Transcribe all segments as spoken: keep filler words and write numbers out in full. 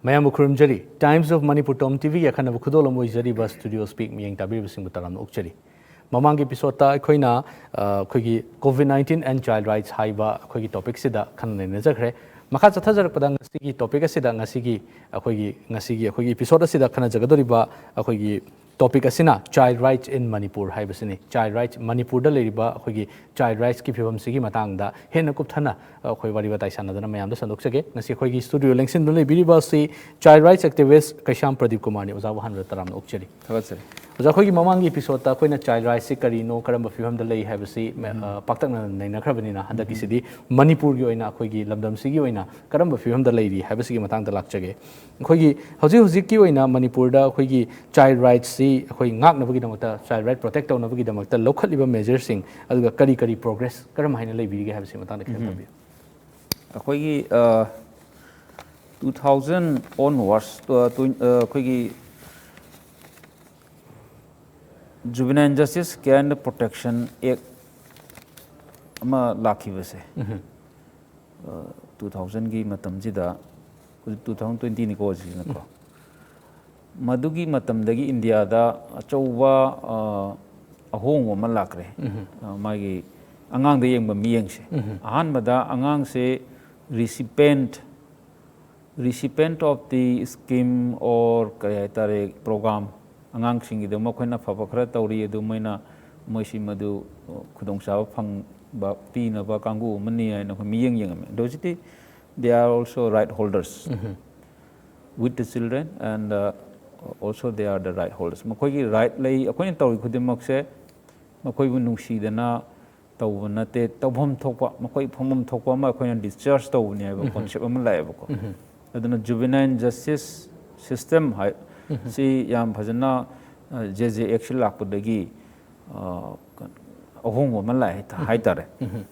ꯃꯌꯥꯝꯕꯨ ꯈꯨꯔꯨꯝꯖꯔꯤ꯫ Times of Manipur Tom T ꯚꯤꯒꯤ ꯑꯈꯟꯅꯕ ꯈꯨꯗꯣꯜ ꯑꯃ ꯑꯣꯏꯖꯔꯤꯕ Studio Speak ꯃꯤꯠꯌꯦꯡ ꯇꯥꯕꯤꯔꯤꯕꯁꯤꯡꯕꯨ ꯇꯔꯥꯝꯅ ꯑꯣꯛꯆꯔꯤ꯫ ꯃꯃꯥꯡꯒꯤ episode-ꯇ ꯑꯩꯈꯣꯏꯅ, ꯑ, ꯑꯩꯈꯣꯏꯒꯤ COVID nineteen and child rights ꯍꯥꯏꯕ ꯑꯩꯈꯣꯏꯒꯤ topic-ꯁꯤꯗ ꯈꯟꯅ ꯅꯩꯅꯖꯈ꯭ꯔꯦ꯫ ꯃꯈꯥ ꯆꯠꯊꯖꯔꯛꯄꯗ ꯉꯁꯤꯒꯤ topic ꯑꯁꯤꯗ, ꯉꯁꯤꯒꯤ ꯑꯩꯈꯣꯏꯒꯤ, ꯉꯁꯤꯒꯤ ꯑꯩꯈꯣꯏꯒꯤ episode ꯑꯁꯤꯗ ꯈꯟꯅꯖꯒꯗꯧꯔꯤꯕ ꯑꯩꯈꯣꯏꯒꯤ topic ꯑꯁꯤꯅ child rights in Manipur ꯍꯥꯏꯕꯁꯤꯅꯤ꯫ Child rights, ꯃꯅꯤꯄꯨꯔꯗ ꯂꯩꯔꯤꯕ ꯑꯩꯈꯣꯏꯒꯤ child rights-ꯀꯤ ꯐꯤꯕꯝꯁꯤꯒꯤ ꯃꯇꯥꯡꯗ ꯍꯦꯟꯅ ꯀꯨꯞꯊꯅ ꯑꯩꯈꯣꯏ ꯋꯥꯔꯤ ꯋꯥꯇꯥꯏ ꯁꯥꯟꯅꯗꯅ ꯃꯌꯥꯝꯗ ꯁꯟꯗꯣꯛꯆꯒꯦ꯫ ꯉꯁꯤ ꯑꯩꯈꯣꯏꯒꯤ studio ꯂꯦꯡꯁꯤꯟꯗꯨꯅ ꯂꯩꯕꯤꯔꯤꯕ ꯑꯁꯤ child rights activist ꯀꯩꯁꯥꯝ ꯄ꯭ꯔꯗꯤꯞ ꯀꯨꯃꯥꯔꯅꯤ꯫ ꯑꯣꯖꯥꯕꯨ ꯍꯥꯟꯅ ꯇꯔꯥꯝꯅ ꯑꯣꯛꯆꯔꯤ꯫ ꯊꯥꯒꯠꯆꯔꯤ꯫ ꯑꯣꯖꯥ, ꯑꯩꯈꯣꯏꯒꯤ ꯃꯃꯥꯡꯒꯤ episode-ꯇ ꯑꯩꯈꯣꯏꯅ child rights-ꯁꯤ ꯀꯔꯤꯅꯣ, ꯀꯔꯝꯕ ꯐꯤꯕꯝꯗ ꯂꯩ ꯍꯥꯏꯕꯁꯤ ꯃ-, ꯎꯝ꯫ ꯑ, ꯄꯥꯛꯇꯛꯅꯅ ꯅꯩꯅꯈ꯭ꯔꯕꯅꯤꯅ, ꯍꯟꯗꯛꯀꯤꯁꯤꯗꯤ ꯃꯅꯤꯄꯨꯔꯒꯤ ꯑꯣꯏꯅ, ꯑꯩꯈꯣꯏꯒꯤ ꯂꯝꯗꯝꯁꯤꯒꯤ ꯑꯣꯏꯅ ꯀꯔꯝꯕ ꯐꯤꯕꯝꯗ ꯂꯩꯔꯤ ꯍꯥꯏꯕꯁꯤꯒꯤ ꯃꯇꯥꯡꯗ ꯂꯥꯛꯆꯒꯦ꯫ ꯑꯩꯈꯣꯏꯒꯤ ꯍꯧꯖꯤꯛ ꯍꯧꯖꯤꯛꯀꯤ ꯑꯣꯏꯅ ꯃꯅꯤꯄꯨꯔꯗ ꯑꯩꯈꯣꯏꯒꯤ child rights-ꯁꯤ ꯑꯩꯈꯣꯏ ꯉꯥꯛꯅꯕꯒꯤꯗꯃꯛꯇ, child right protect ꯇꯧꯅꯕꯒꯤꯗꯃꯛꯇ ꯂꯧꯈꯠꯂꯤꯕ measure-ꯁꯤꯡ, ꯑꯗꯨꯒ ꯀꯔꯤ ꯀꯔꯤ progress ꯀꯔꯝ ꯍꯥꯏꯅ ꯂꯩꯕꯤꯔꯤꯒꯦ ꯍꯥꯏꯕꯁꯤ ꯃꯇꯥꯡꯗ ꯈꯤꯇꯪ ꯎꯝ꯫ ꯊꯝꯕꯤꯌꯨ꯫ ꯑꯩꯈꯣꯏꯒꯤ, ꯑ, two thousand onwards, ꯑ, twen-, ꯑ, ꯑꯩꯈꯣꯏꯒꯤ Juvenile Justice Care and Protection Act ꯑꯃ ꯂꯥꯛꯈꯤꯕꯁꯦ, ꯎꯝ꯫ ꯑ, two thousand-ꯒꯤ ꯃꯇꯝꯁꯤꯗ, ꯍꯧꯖꯤꯛ two thousand twenty-ꯅꯤꯀꯣ ꯍꯧꯖꯤꯛꯁꯤꯅꯀꯣ꯫ ꯎꯝ꯫ ꯃꯗꯨꯒꯤ ꯃꯇꯝꯗꯒꯤ ꯏꯟꯗꯤꯌꯥꯗ ꯑꯆꯧꯕ, ꯑ, ꯑꯍꯣꯡꯕ ꯑꯃ ꯂꯥꯛꯈ꯭ꯔꯦ꯫ ꯎꯝ꯫ ꯑ, ꯃꯥꯒꯤ ꯑꯉꯥꯡꯗ ꯌꯦꯡꯕ ꯃꯤꯠꯌꯦꯡꯁꯦ꯫ ꯎꯝ꯫ ꯑꯍꯥꯟꯕꯗ ꯑꯉꯥꯡꯁꯦ recipient, recipient of the scheme or ꯀꯔꯤ ꯍꯥꯏꯇꯥꯔꯦ, program, ꯑꯉꯥꯡꯁꯤꯡꯒꯤꯗꯃꯛ ꯑꯩꯈꯣꯏꯅ ꯑꯐꯕ ꯈꯔ ꯇꯧꯔꯤ, ꯑꯗꯨ ꯃꯣꯏꯅ, ꯃꯣꯏꯁꯤ ꯃꯗꯨ, ꯑ, ꯈꯨꯗꯣꯡꯆꯥꯕ ꯐꯪꯕ ꯄꯤꯅꯕ ꯀꯥꯡꯕꯨ ꯑꯃꯅꯤ ꯍꯥꯏꯅ ꯑꯩꯈꯣꯏ ꯃꯤꯠꯌꯦꯡ ꯌꯦꯡꯉꯝꯃꯤ꯫ ꯑꯗꯣ ꯍꯧꯖꯤꯛꯇꯤ they are also right holders, um. With the children and, uh, also they are the right holders. ꯃꯈꯣꯏꯒꯤ right ꯂꯩ, ꯑꯩꯈꯣꯏꯅ ꯇꯧꯔꯤ ꯈꯨꯗꯤꯡꯃꯛꯁꯦ ꯃꯈꯣꯏꯕꯨ ꯅꯨꯡꯁꯤꯗꯅ ꯇꯧꯕ ꯅꯠꯇꯦ, ꯇꯧꯐꯝ ꯊꯣꯛꯄ, ꯃꯈꯣꯏ ꯐꯪꯐꯝ ꯊꯣꯛꯄ ꯑꯃ ꯑꯩꯈꯣꯏꯅ discharge ꯇꯧꯕꯅꯦ ꯍꯥꯏꯕ ꯎꯝ꯫ Concept ꯑꯃ ꯂꯥꯛꯑꯦꯕꯀꯣ꯫ ꯎꯝ꯫ ꯑꯗꯨꯅ Juvenile Justice System ꯍꯥꯏ-, ꯎꯝ꯫ ꯁꯤ ꯌꯥꯝ ꯐꯖꯅ, ꯑ, J J Act ꯁꯤ ꯂꯥꯛꯄꯗꯒꯤ, ꯑ, ꯑꯍꯣꯡꯕ ꯑꯃ ꯂꯥꯛꯑꯦ ꯍꯥꯏꯇꯥ-, ꯎꯝ꯫ ꯍꯥꯏꯇꯥꯔꯦ꯫ ꯎꯝ꯫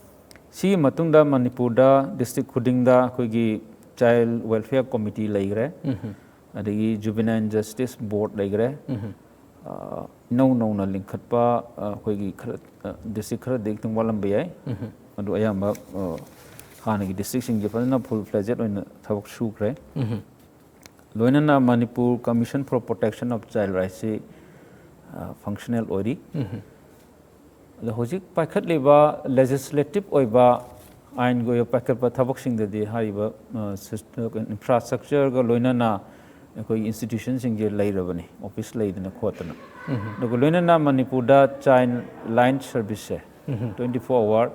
ꯁꯤꯒꯤ ꯃꯇꯨꯡꯗ ꯃꯅꯤꯄꯨꯔꯗ district ꯈꯨꯗꯤꯡꯗ ꯑꯩꯈꯣꯏꯒꯤ Child Welfare Committee ꯂꯩꯈ꯭ꯔꯦ, ꯎꯝ꯫ ꯑꯗꯒꯤ Juvenile Justice Board ꯂꯩꯈ꯭ꯔꯦ, ꯎꯝ꯫ ꯑ, ꯏꯅꯧ ꯅꯧꯅ ꯂꯤꯡꯈꯠꯄ, ꯑ, ꯑꯩꯈꯣꯏꯒꯤ ꯈꯔ, ꯑ, district ꯈꯔꯗꯤ ꯈꯤꯇꯪ ꯋꯥꯠꯂꯝꯕ ꯌꯥꯏ꯫ ꯎꯝ꯫ ꯑꯗꯨ ꯑꯌꯥꯝꯕ, ꯑ, ꯍꯥꯟꯅꯒꯤ district ꯁꯤꯡꯁꯦ ꯐꯖꯅ full fledged ꯑꯣꯏꯅ ꯊꯕꯛ ꯁꯨꯈ꯭ꯔꯦ꯫ ꯎꯝ꯫ ꯂꯣꯏꯅꯅ Manipur Commission for Protection of Child Rights ꯁꯤ ꯐꯪꯁꯅꯦꯜ ꯑꯣꯏꯔꯤ꯫ ꯑꯗꯣ ꯍꯧꯖꯤꯛ ꯄꯥꯏꯈꯠꯂꯤꯕ ꯂꯦꯖꯤꯁꯂꯦꯇꯤꯚ ꯑꯣꯏꯕ ꯑꯥꯏꯟꯒꯤ ꯑꯣꯏꯕ ꯄꯥꯏꯈꯠꯄ ꯊꯕꯛꯁꯤꯡꯗꯗꯤ ꯍꯥꯏꯔꯤꯕ ꯏꯟꯐ꯭ꯔꯥꯁ꯭ꯇ꯭ꯔꯛꯆꯔꯒ ꯂꯣꯏꯅꯅ ꯑꯩꯈꯣꯏꯒꯤ ꯏꯟꯁꯇꯤꯇ꯭ꯌꯨꯁꯟꯁꯤꯡꯁꯦ ꯂꯩꯔꯕꯅꯤ, ꯑꯣꯐꯤꯁ ꯂꯩꯗꯅ ꯈꯣꯠꯇꯅ꯫ ꯑꯗꯨꯒ ꯂꯣꯏꯅꯅ ꯃꯅꯤꯄꯨꯔꯗ ꯆꯥꯏꯜ ꯂꯥꯏꯟ ꯁꯔꯚꯤꯁꯁꯦ ꯇ꯭ꯋꯦꯟꯇꯤ ꯐꯣꯔ ꯑꯋꯥꯔ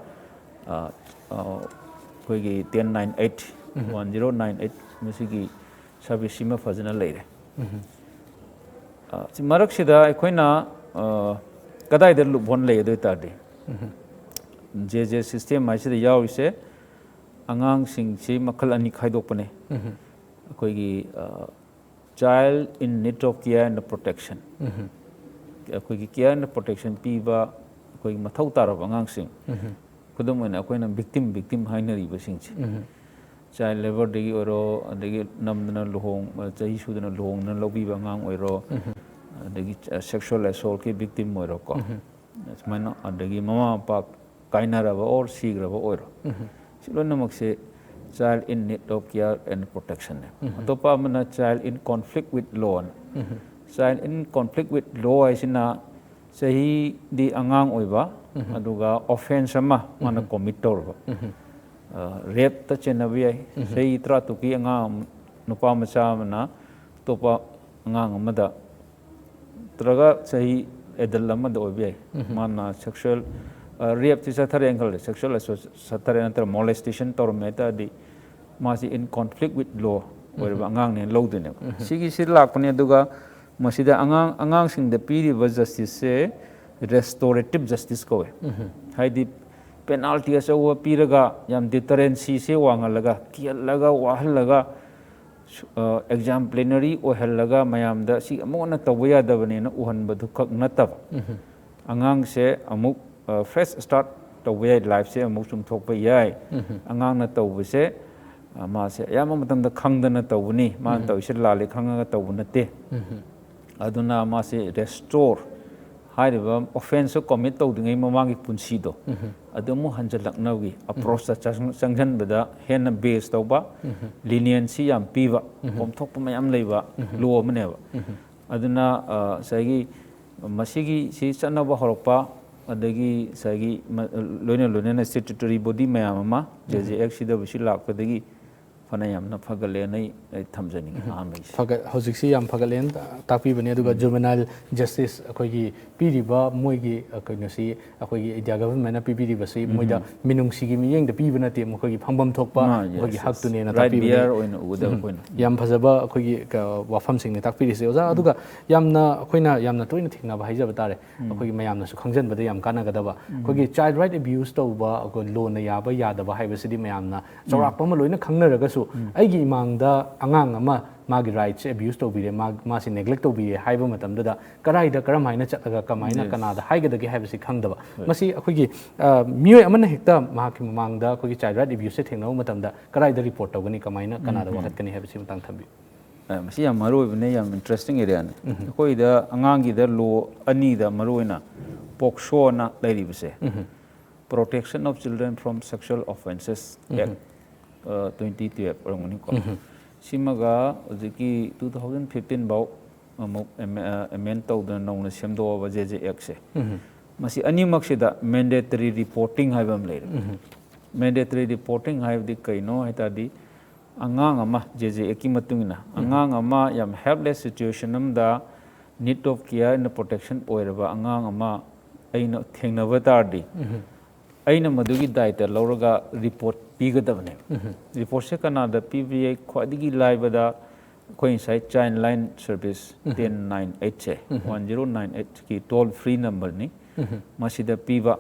ꯑꯩꯈꯣꯏꯒꯤ ten nine eight, one zero nine eight ꯃꯁꯤꯒꯤ ꯁꯔꯚꯤꯁꯁꯤꯃ ꯐꯖꯅ ꯂꯩꯔꯦ꯫ ꯑ, ꯁꯤ ꯃꯔꯛꯁꯤꯗ ꯑꯩꯈꯣꯏꯅ, ꯑ, ꯀꯗꯥꯏꯗ ꯂꯨꯞꯍꯣꯟ ꯂꯩ ꯑꯗꯨ ꯑꯣꯏ ꯇꯥꯔꯗꯤ, ꯖꯦ ꯖꯦ ꯁꯤꯁꯇꯦꯝ ꯍꯥꯏꯁꯤꯗ ꯌꯥꯎꯔꯤꯁꯦ ꯑꯉꯥꯡꯁꯤꯡꯁꯤ ꯃꯈꯜ ꯑꯅꯤ ꯈꯥꯏꯗꯣꯛꯄꯅꯦ꯫ ꯑꯩꯈꯣꯏꯒꯤ, ꯑ, child in need of care and protection꯫ ꯑꯩꯈꯣꯏꯒꯤ care and protection ꯄꯤꯕ ꯑꯩꯈꯣꯏꯒꯤ ꯃꯊꯧ ꯇꯥꯔꯕ ꯑꯉꯥꯡꯁꯤꯡ, ꯈꯨꯗꯝ ꯑꯣꯏꯅ ꯑꯩꯈꯣꯏꯅ ꯚꯤꯛꯇꯤꯝ, ꯚꯤꯛꯇꯤꯝ ꯍꯥꯏꯅꯔꯤꯕꯁꯤꯡꯁꯦ, ꯆꯥꯏꯜ ꯂꯦꯕꯔꯗꯒꯤ ꯑꯣꯏꯔꯣ, ꯑꯗꯒꯤ ꯅꯝꯗꯅ ꯂꯨꯍꯣꯡ, ꯆꯍꯤ ꯁꯨꯗꯅ ꯂꯨꯍꯣꯡꯗꯅ ꯂꯧꯕꯤꯕ ꯑꯉꯥꯡ ꯑꯣꯏꯔꯣ, ꯑꯗꯒꯤ ꯁꯦꯛꯁꯨꯋꯦꯜ ꯑꯦꯁꯣꯜꯀꯤ ꯚꯤꯛꯇꯤꯝ ꯑꯣꯏꯔꯣꯀꯣ, ꯁꯨꯃꯥꯏꯅ, ꯑꯗꯒꯤ ꯃꯃꯥ ꯃꯄꯥ ꯀꯥꯏꯅꯔꯕ ꯑꯣꯔ ꯁꯤꯈ꯭ꯔꯕ ꯑꯣꯏꯔꯣ, ꯁꯤ ꯂꯣꯏꯅꯃꯛꯁꯦ child in need of care and protection ꯅꯦ꯫ ꯑꯇꯣꯞꯄ ꯑꯃꯅ child in conflict with law ꯅ꯫ Child in conflict with law ꯍꯥꯏꯁꯤꯅ ꯆꯍꯤꯗꯤ ꯑꯉꯥꯡ ꯑꯣꯏꯕ, ꯑꯗꯨꯒ ꯑꯣꯐꯦꯟꯁ ꯑꯃ ꯃꯥꯅ ꯀꯣꯃꯤꯠ ꯇꯧꯔꯕ, ꯔꯦꯞꯇ ꯆꯦꯟꯅꯕ ꯌꯥꯏ꯫ ꯆꯍꯤ ꯇꯔꯥꯇꯔꯨꯛꯀꯤ ꯑꯉꯥꯡ ꯑꯃ, ꯅꯨꯄꯥ ꯃꯆꯥ ꯑꯃꯅ ꯑꯇꯣꯞꯄ ꯑꯉꯥꯡ ꯑꯃꯗ, ꯅꯠꯇ꯭ꯔꯒ ꯆꯍꯤ ꯑꯦꯗꯜ ꯑꯃꯗ ꯑꯣꯏꯕ ꯌꯥꯏ, ꯃꯥꯅ ꯁꯦꯛꯁꯨꯋꯦꯜ, ꯔꯦꯞꯇꯤ ꯆꯠꯊꯔꯦꯅ ꯈꯜꯂꯦ, ꯁꯦꯛꯁꯨꯋꯦꯜ ꯑꯦꯁꯣꯜ ꯆꯠꯊꯔꯦ ꯅꯠꯇ꯭ꯔꯒ ꯃꯣꯂꯦꯁꯇꯦꯁꯟ ꯇꯧꯔꯝꯃꯦ ꯍꯥꯏ ꯇꯥꯔꯗꯤ, ꯃꯥꯁꯤ in conflict with law ꯑꯣꯏꯔꯕ ꯑꯉꯥꯡꯅꯦꯅ ꯂꯧꯗꯣꯏꯅꯦꯕ꯫ ꯁꯤꯒꯤ ꯁꯤ ꯂꯥꯛꯄꯅꯦ꯫ ꯑꯗꯨꯒ ꯃꯁꯤꯗ ꯑꯉꯥꯡ, ꯑꯉꯥꯡꯁꯤꯡꯗ ꯄꯤꯔꯤꯕ ꯖꯁꯇꯤꯁꯁꯦ ꯔꯦꯁꯇꯣꯔꯦꯇꯤꯞ ꯖꯁꯇꯤꯁ ꯀꯧꯋꯦ꯫ ꯍꯥꯏꯗꯤ ꯄꯦꯅꯥꯜꯇꯤ ꯑꯆꯧꯕ ꯄꯤꯔꯒ, ꯌꯥꯝ ꯗꯤꯇꯔꯦꯟꯁꯤꯁꯦ ꯋꯥꯡꯍꯜꯂꯒ, ꯀꯤꯍꯜꯂꯒ, ꯋꯥꯍꯜꯂꯒ, ꯑꯦꯛꯖꯥꯝꯄ꯭ꯂꯦꯅꯔꯤ ꯑꯣꯏꯍꯜꯂꯒ ꯃꯌꯥꯝꯗ ꯁꯤ ꯑꯃꯨꯛ ꯍꯟꯅ ꯇꯧꯕ ꯌꯥꯗꯕꯅꯦꯅ ꯎꯍꯟꯕꯗꯨ ꯈꯛ ꯅꯠꯇꯕ, ꯑꯉꯥꯡꯁꯦ ꯑꯃꯨꯛ ꯐ꯭ꯔꯦꯁ ꯁ꯭ꯇꯥꯔꯠ ꯇꯧꯕ ꯌꯥꯏ, ꯂꯥꯏꯐꯁꯦ ꯑꯃꯨꯛ ꯆꯨꯝꯊꯣꯛꯄ ꯌꯥꯏ꯫ ꯑꯉꯥꯡꯅ ꯇꯧꯕꯁꯦ, ꯑ, ꯃꯥꯁꯦ ꯑꯌꯥꯝꯕ ꯃꯇꯝꯗ ꯈꯪꯗꯅ ꯇꯧꯕꯅꯤ, ꯃꯥꯅ ꯇꯧꯔꯤꯁꯦ ꯂꯥꯜꯂꯦ ꯈꯪꯉꯒ ꯇꯧꯕ ꯅꯠꯇꯦ꯫ ꯑꯗꯨꯅ ꯃꯥꯁꯦ ꯔꯦꯁꯇꯣꯔ ꯍꯥꯏꯔꯤꯕ ꯑꯣꯐꯦꯟꯁꯇꯨ ꯀꯣꯃꯤꯠ ꯇꯧꯗ꯭ꯔꯤꯉꯩ ꯃꯃꯥꯡꯒꯤ ꯄꯨꯟꯁꯤꯗꯣ, ꯑꯗꯨ ꯑꯃꯨꯛ ꯍꯟꯖꯤꯜꯂꯛꯅꯕꯒꯤ ꯑꯦꯄ꯭ꯔꯣꯁꯇ ꯆꯪ- ꯆꯪꯁꯤꯟꯕꯗ ꯍꯦꯟꯅ ꯕꯦꯁ ꯇꯧꯕ, ꯂꯤꯅꯤꯌꯟꯁꯤ ꯌꯥꯝ ꯄꯤꯕ, ꯀꯣꯝꯊꯣꯛꯄ ꯃꯌꯥꯝ ꯂꯩꯕ ꯂꯣ ꯑꯃꯅꯦꯕ꯫ ꯑꯗꯨꯅ ꯑ, ꯉꯁꯥꯏꯒꯤ ꯃꯁꯤꯒꯤ ꯁꯤ ꯆꯠꯅꯕ ꯍꯧꯔꯛꯄ, ꯑꯗꯒꯤ ꯉꯁꯥꯏꯒꯤ ꯃ- ꯂꯣꯏꯅ ꯂꯣꯏꯅꯅ ꯁ꯭ꯇꯦꯇꯨꯇꯣꯔꯤ ꯕꯣꯗꯤ ꯃꯌꯥꯝ ꯑꯃ, ꯖꯦ ꯖꯦ ꯑꯦꯛꯁ ꯁꯤ ꯗꯕ꯭ꯂꯤꯎ ꯁꯤ ꯂꯥꯛꯄꯗꯒꯤ ꯐꯅ ꯌꯥꯝꯅ ꯐꯒꯠꯂꯦꯅ ꯑꯩ ꯑꯩ ꯊꯝꯖꯅꯤꯡꯉꯤ ꯑꯍꯥꯟꯕꯒꯤꯁꯦ꯫ ꯐꯒꯠ ꯍꯧꯖꯤꯛꯁꯤ ꯌꯥꯝ ꯐꯒꯠꯂꯦꯅ ꯇꯥꯛꯄꯤꯕꯅꯦ꯫ ꯑꯗꯨꯒ ꯖꯨꯕꯦꯅꯥꯏꯜ ꯖꯁꯇꯤꯁ ꯑꯩꯈꯣꯏꯒꯤ ꯄꯤꯔꯤꯕ ꯃꯣꯏꯒꯤ ꯑ, ꯀꯩꯅꯣꯁꯤ, ꯑꯩꯈꯣꯏꯒꯤ ꯏꯟꯗꯤꯌꯥ ꯒꯚꯔꯟꯃꯦꯟꯅ ꯄꯤꯕꯤꯔꯤꯕꯁꯤ ꯃꯣꯏꯗ ꯃꯤꯅꯨꯡꯁꯤꯒꯤ ꯃꯤꯠꯌꯦꯡꯗ ꯄꯤꯕ ꯅꯠꯇꯦ, ꯃꯈꯣꯏꯒꯤ ꯐꯪꯐꯝ ꯊꯣꯛꯄ ꯃꯥ, yes, ꯃꯈꯣꯏꯒꯤ yes. ꯍꯛꯇꯨꯅꯦꯅ Right ꯇꯥꯛꯄꯤꯕꯅꯦ꯫ bearer ꯑꯣꯏꯅ ꯎꯒꯗꯕ ꯑꯩꯈꯣꯏꯅ꯫ ꯌꯥꯝ ꯐꯖꯕ ꯑꯩꯈꯣꯏꯒꯤ ꯀ- ꯋꯥꯐꯝꯁꯤꯡꯅꯤ ꯇꯥꯛꯄꯤꯔꯤꯁꯦ ꯑꯣꯖꯥ꯫ ꯑꯗꯨꯒ ꯌꯥꯝꯅ ꯑꯩꯈꯣꯏꯅ ꯌꯥꯝꯅ ꯇꯣꯏꯅ ꯊꯦꯡꯅꯕ ꯍꯥꯏꯖꯕ ꯇꯥꯔꯦ, ꯑꯩꯈꯣꯏꯒꯤ ꯃꯌꯥꯝꯅꯁꯨ ꯈꯪꯖꯟꯕꯗ ꯌꯥꯝ ꯀꯥꯟꯅꯒꯗꯕ, ꯑꯩꯈꯣꯏꯒꯤ ꯆꯥꯏꯜ ꯔꯥꯏꯠ ꯑꯦꯕ꯭ꯌꯨꯁ ꯇꯧꯕ, ꯑꯩꯈꯣꯏ ꯂꯣꯅ ꯌꯥꯕ ꯌꯥꯗꯕ ꯍꯥꯏꯕꯁꯤꯗꯤ ꯃꯌꯥꯝꯅ ꯆꯥꯎꯔꯥꯛꯄ ꯑꯃ ꯂꯣꯏꯅ ꯈꯪꯅꯔꯒꯁꯨ, ꯑꯩꯒꯤ ꯏꯃꯥꯡꯗ ꯑꯉꯥꯡ ꯑꯃ ꯃꯥꯒꯤ ꯔꯥꯏꯠꯁꯦ ꯑꯦꯕ꯭ꯌꯨꯁ ꯇꯧꯕꯤꯔꯦ, ꯃꯥ ꯃꯥꯁꯦ ꯅꯦꯒ꯭ꯂꯦꯛ ꯇꯧꯕꯤꯔꯦ ꯍꯥꯏꯕ ꯃꯇꯝꯗꯨꯗ ꯀꯗꯥꯏꯗ ꯀꯔꯝꯍꯥꯏꯅ ꯆꯠꯂꯒ ꯀꯃꯥꯏꯅ Yes. ꯀꯅꯥꯗ ꯍꯥꯏꯒꯗꯒꯦ ꯍꯥꯏꯕꯁꯤ ꯈꯪꯗꯕ꯫ ꯃꯁꯤ ꯑꯩꯈꯣꯏꯒꯤ ꯑ, ꯃꯤꯑꯣꯏ ꯑꯃꯅ ꯍꯦꯛꯇ ꯃꯍꯥꯛꯀꯤ ꯃꯃꯥꯡꯗ ꯑꯩꯈꯣꯏꯒꯤ ꯆꯥꯏꯜ ꯔꯥꯏꯠ ꯑꯦꯕ꯭ꯌꯨꯁꯁꯦ ꯊꯦꯡꯅꯕ ꯃꯇꯝꯗ ꯀꯗꯥꯏꯗ ꯔꯤꯄꯣꯔꯠ ꯇꯧꯒꯅꯤ, ꯀꯃꯥꯏꯅ ꯀꯅꯥꯗ ꯋꯥꯀꯠꯀꯅꯤ ꯍꯥꯏꯕꯁꯤ ꯃꯇꯥꯡ ꯊꯝꯕꯤꯌꯨ꯫ ꯑ, ꯃꯁꯤ ꯌꯥꯝ ꯃꯔꯨ ꯑꯣꯏꯕꯅꯦ, ꯌꯥꯝ ꯏꯟꯇꯔꯦꯁꯇꯤꯡ ꯑꯦꯔꯤꯌꯥꯅꯤ꯫ ꯑꯩꯈꯣꯏꯗ ꯑꯉꯥꯡꯒꯤꯗ ꯂꯣ ꯑꯅꯤꯗ ꯃꯔꯨ ꯑꯣꯏꯅ ꯄꯣꯛꯁꯣꯅ ꯂꯩꯔꯤꯕꯁꯦ, Protection of Children from Sexual Offences Act, ꯑ, twenty twelve ꯑꯣꯏꯔꯝꯒꯅꯤꯀꯣ꯫ ꯁꯤꯃꯒ ꯍꯧꯖꯤꯛꯀꯤ two thousand fifteen ꯐꯥꯎ ꯑꯃꯨꯛ ꯑꯦꯃꯦꯟ ꯇꯧꯗꯅ ꯅꯧꯅ ꯁꯦꯝꯗꯣꯛꯑꯕ ꯖꯦ ꯖꯦ ꯑꯦꯛꯁꯦ꯫ ꯃꯁꯤ ꯑꯅꯤꯃꯛꯁꯤꯗ ꯃꯦꯟꯗꯦꯇꯔꯤ ꯔꯤꯄꯣꯔꯇꯤꯡ ꯍꯥꯏꯕ ꯑꯃ ꯂꯩꯔꯦ꯫ ꯃꯦꯟꯗꯦꯇꯔꯤ ꯔꯤꯄꯣꯔꯇꯤꯡ ꯍꯥꯏꯕꯗꯤ ꯀꯩꯅꯣ ꯍꯥꯏ ꯇꯥꯔꯗꯤ, ꯑꯉꯥꯡ ꯑꯃ ꯖꯦ ꯖꯦ ꯑꯦꯛꯀꯤ ꯃꯇꯨꯡ ꯏꯟꯅ ꯑꯉꯥꯡ ꯑꯃ ꯌꯥꯝ ꯍꯦꯜꯞꯂꯦꯁ ꯁꯤꯆꯨꯋꯦꯁꯟ ꯑꯃꯗ need of care and protection ꯑꯣꯏꯔꯕ ꯑꯉꯥꯡ ꯑꯃ ꯑꯩꯅ ꯊꯦꯡꯅꯕ ꯇꯥꯔꯗꯤ, ꯑꯩꯅ ꯃꯗꯨꯒꯤ ꯗꯥꯏꯇ ꯂꯧꯔꯒ ꯔꯤꯄꯣꯔꯠ ꯄꯤꯒꯗꯕꯅꯦꯕ꯫ ꯔꯤꯄꯣꯔꯠꯁꯦ ꯀꯅꯥꯗ ꯄꯤꯕ ꯌꯥꯏ? ꯈ꯭ꯋꯥꯏꯗꯒꯤ ꯂꯥꯏꯕꯗ ꯑꯩꯈꯣꯏ ꯉꯁꯥꯏ child line service ten nine eight ꯁꯦ, one zero nine eight ꯀꯤ ꯇꯣꯜ ꯐ꯭ꯔꯤ ꯅꯝꯕꯔꯅꯤ꯫ ꯃꯁꯤꯗ ꯄꯤꯕ,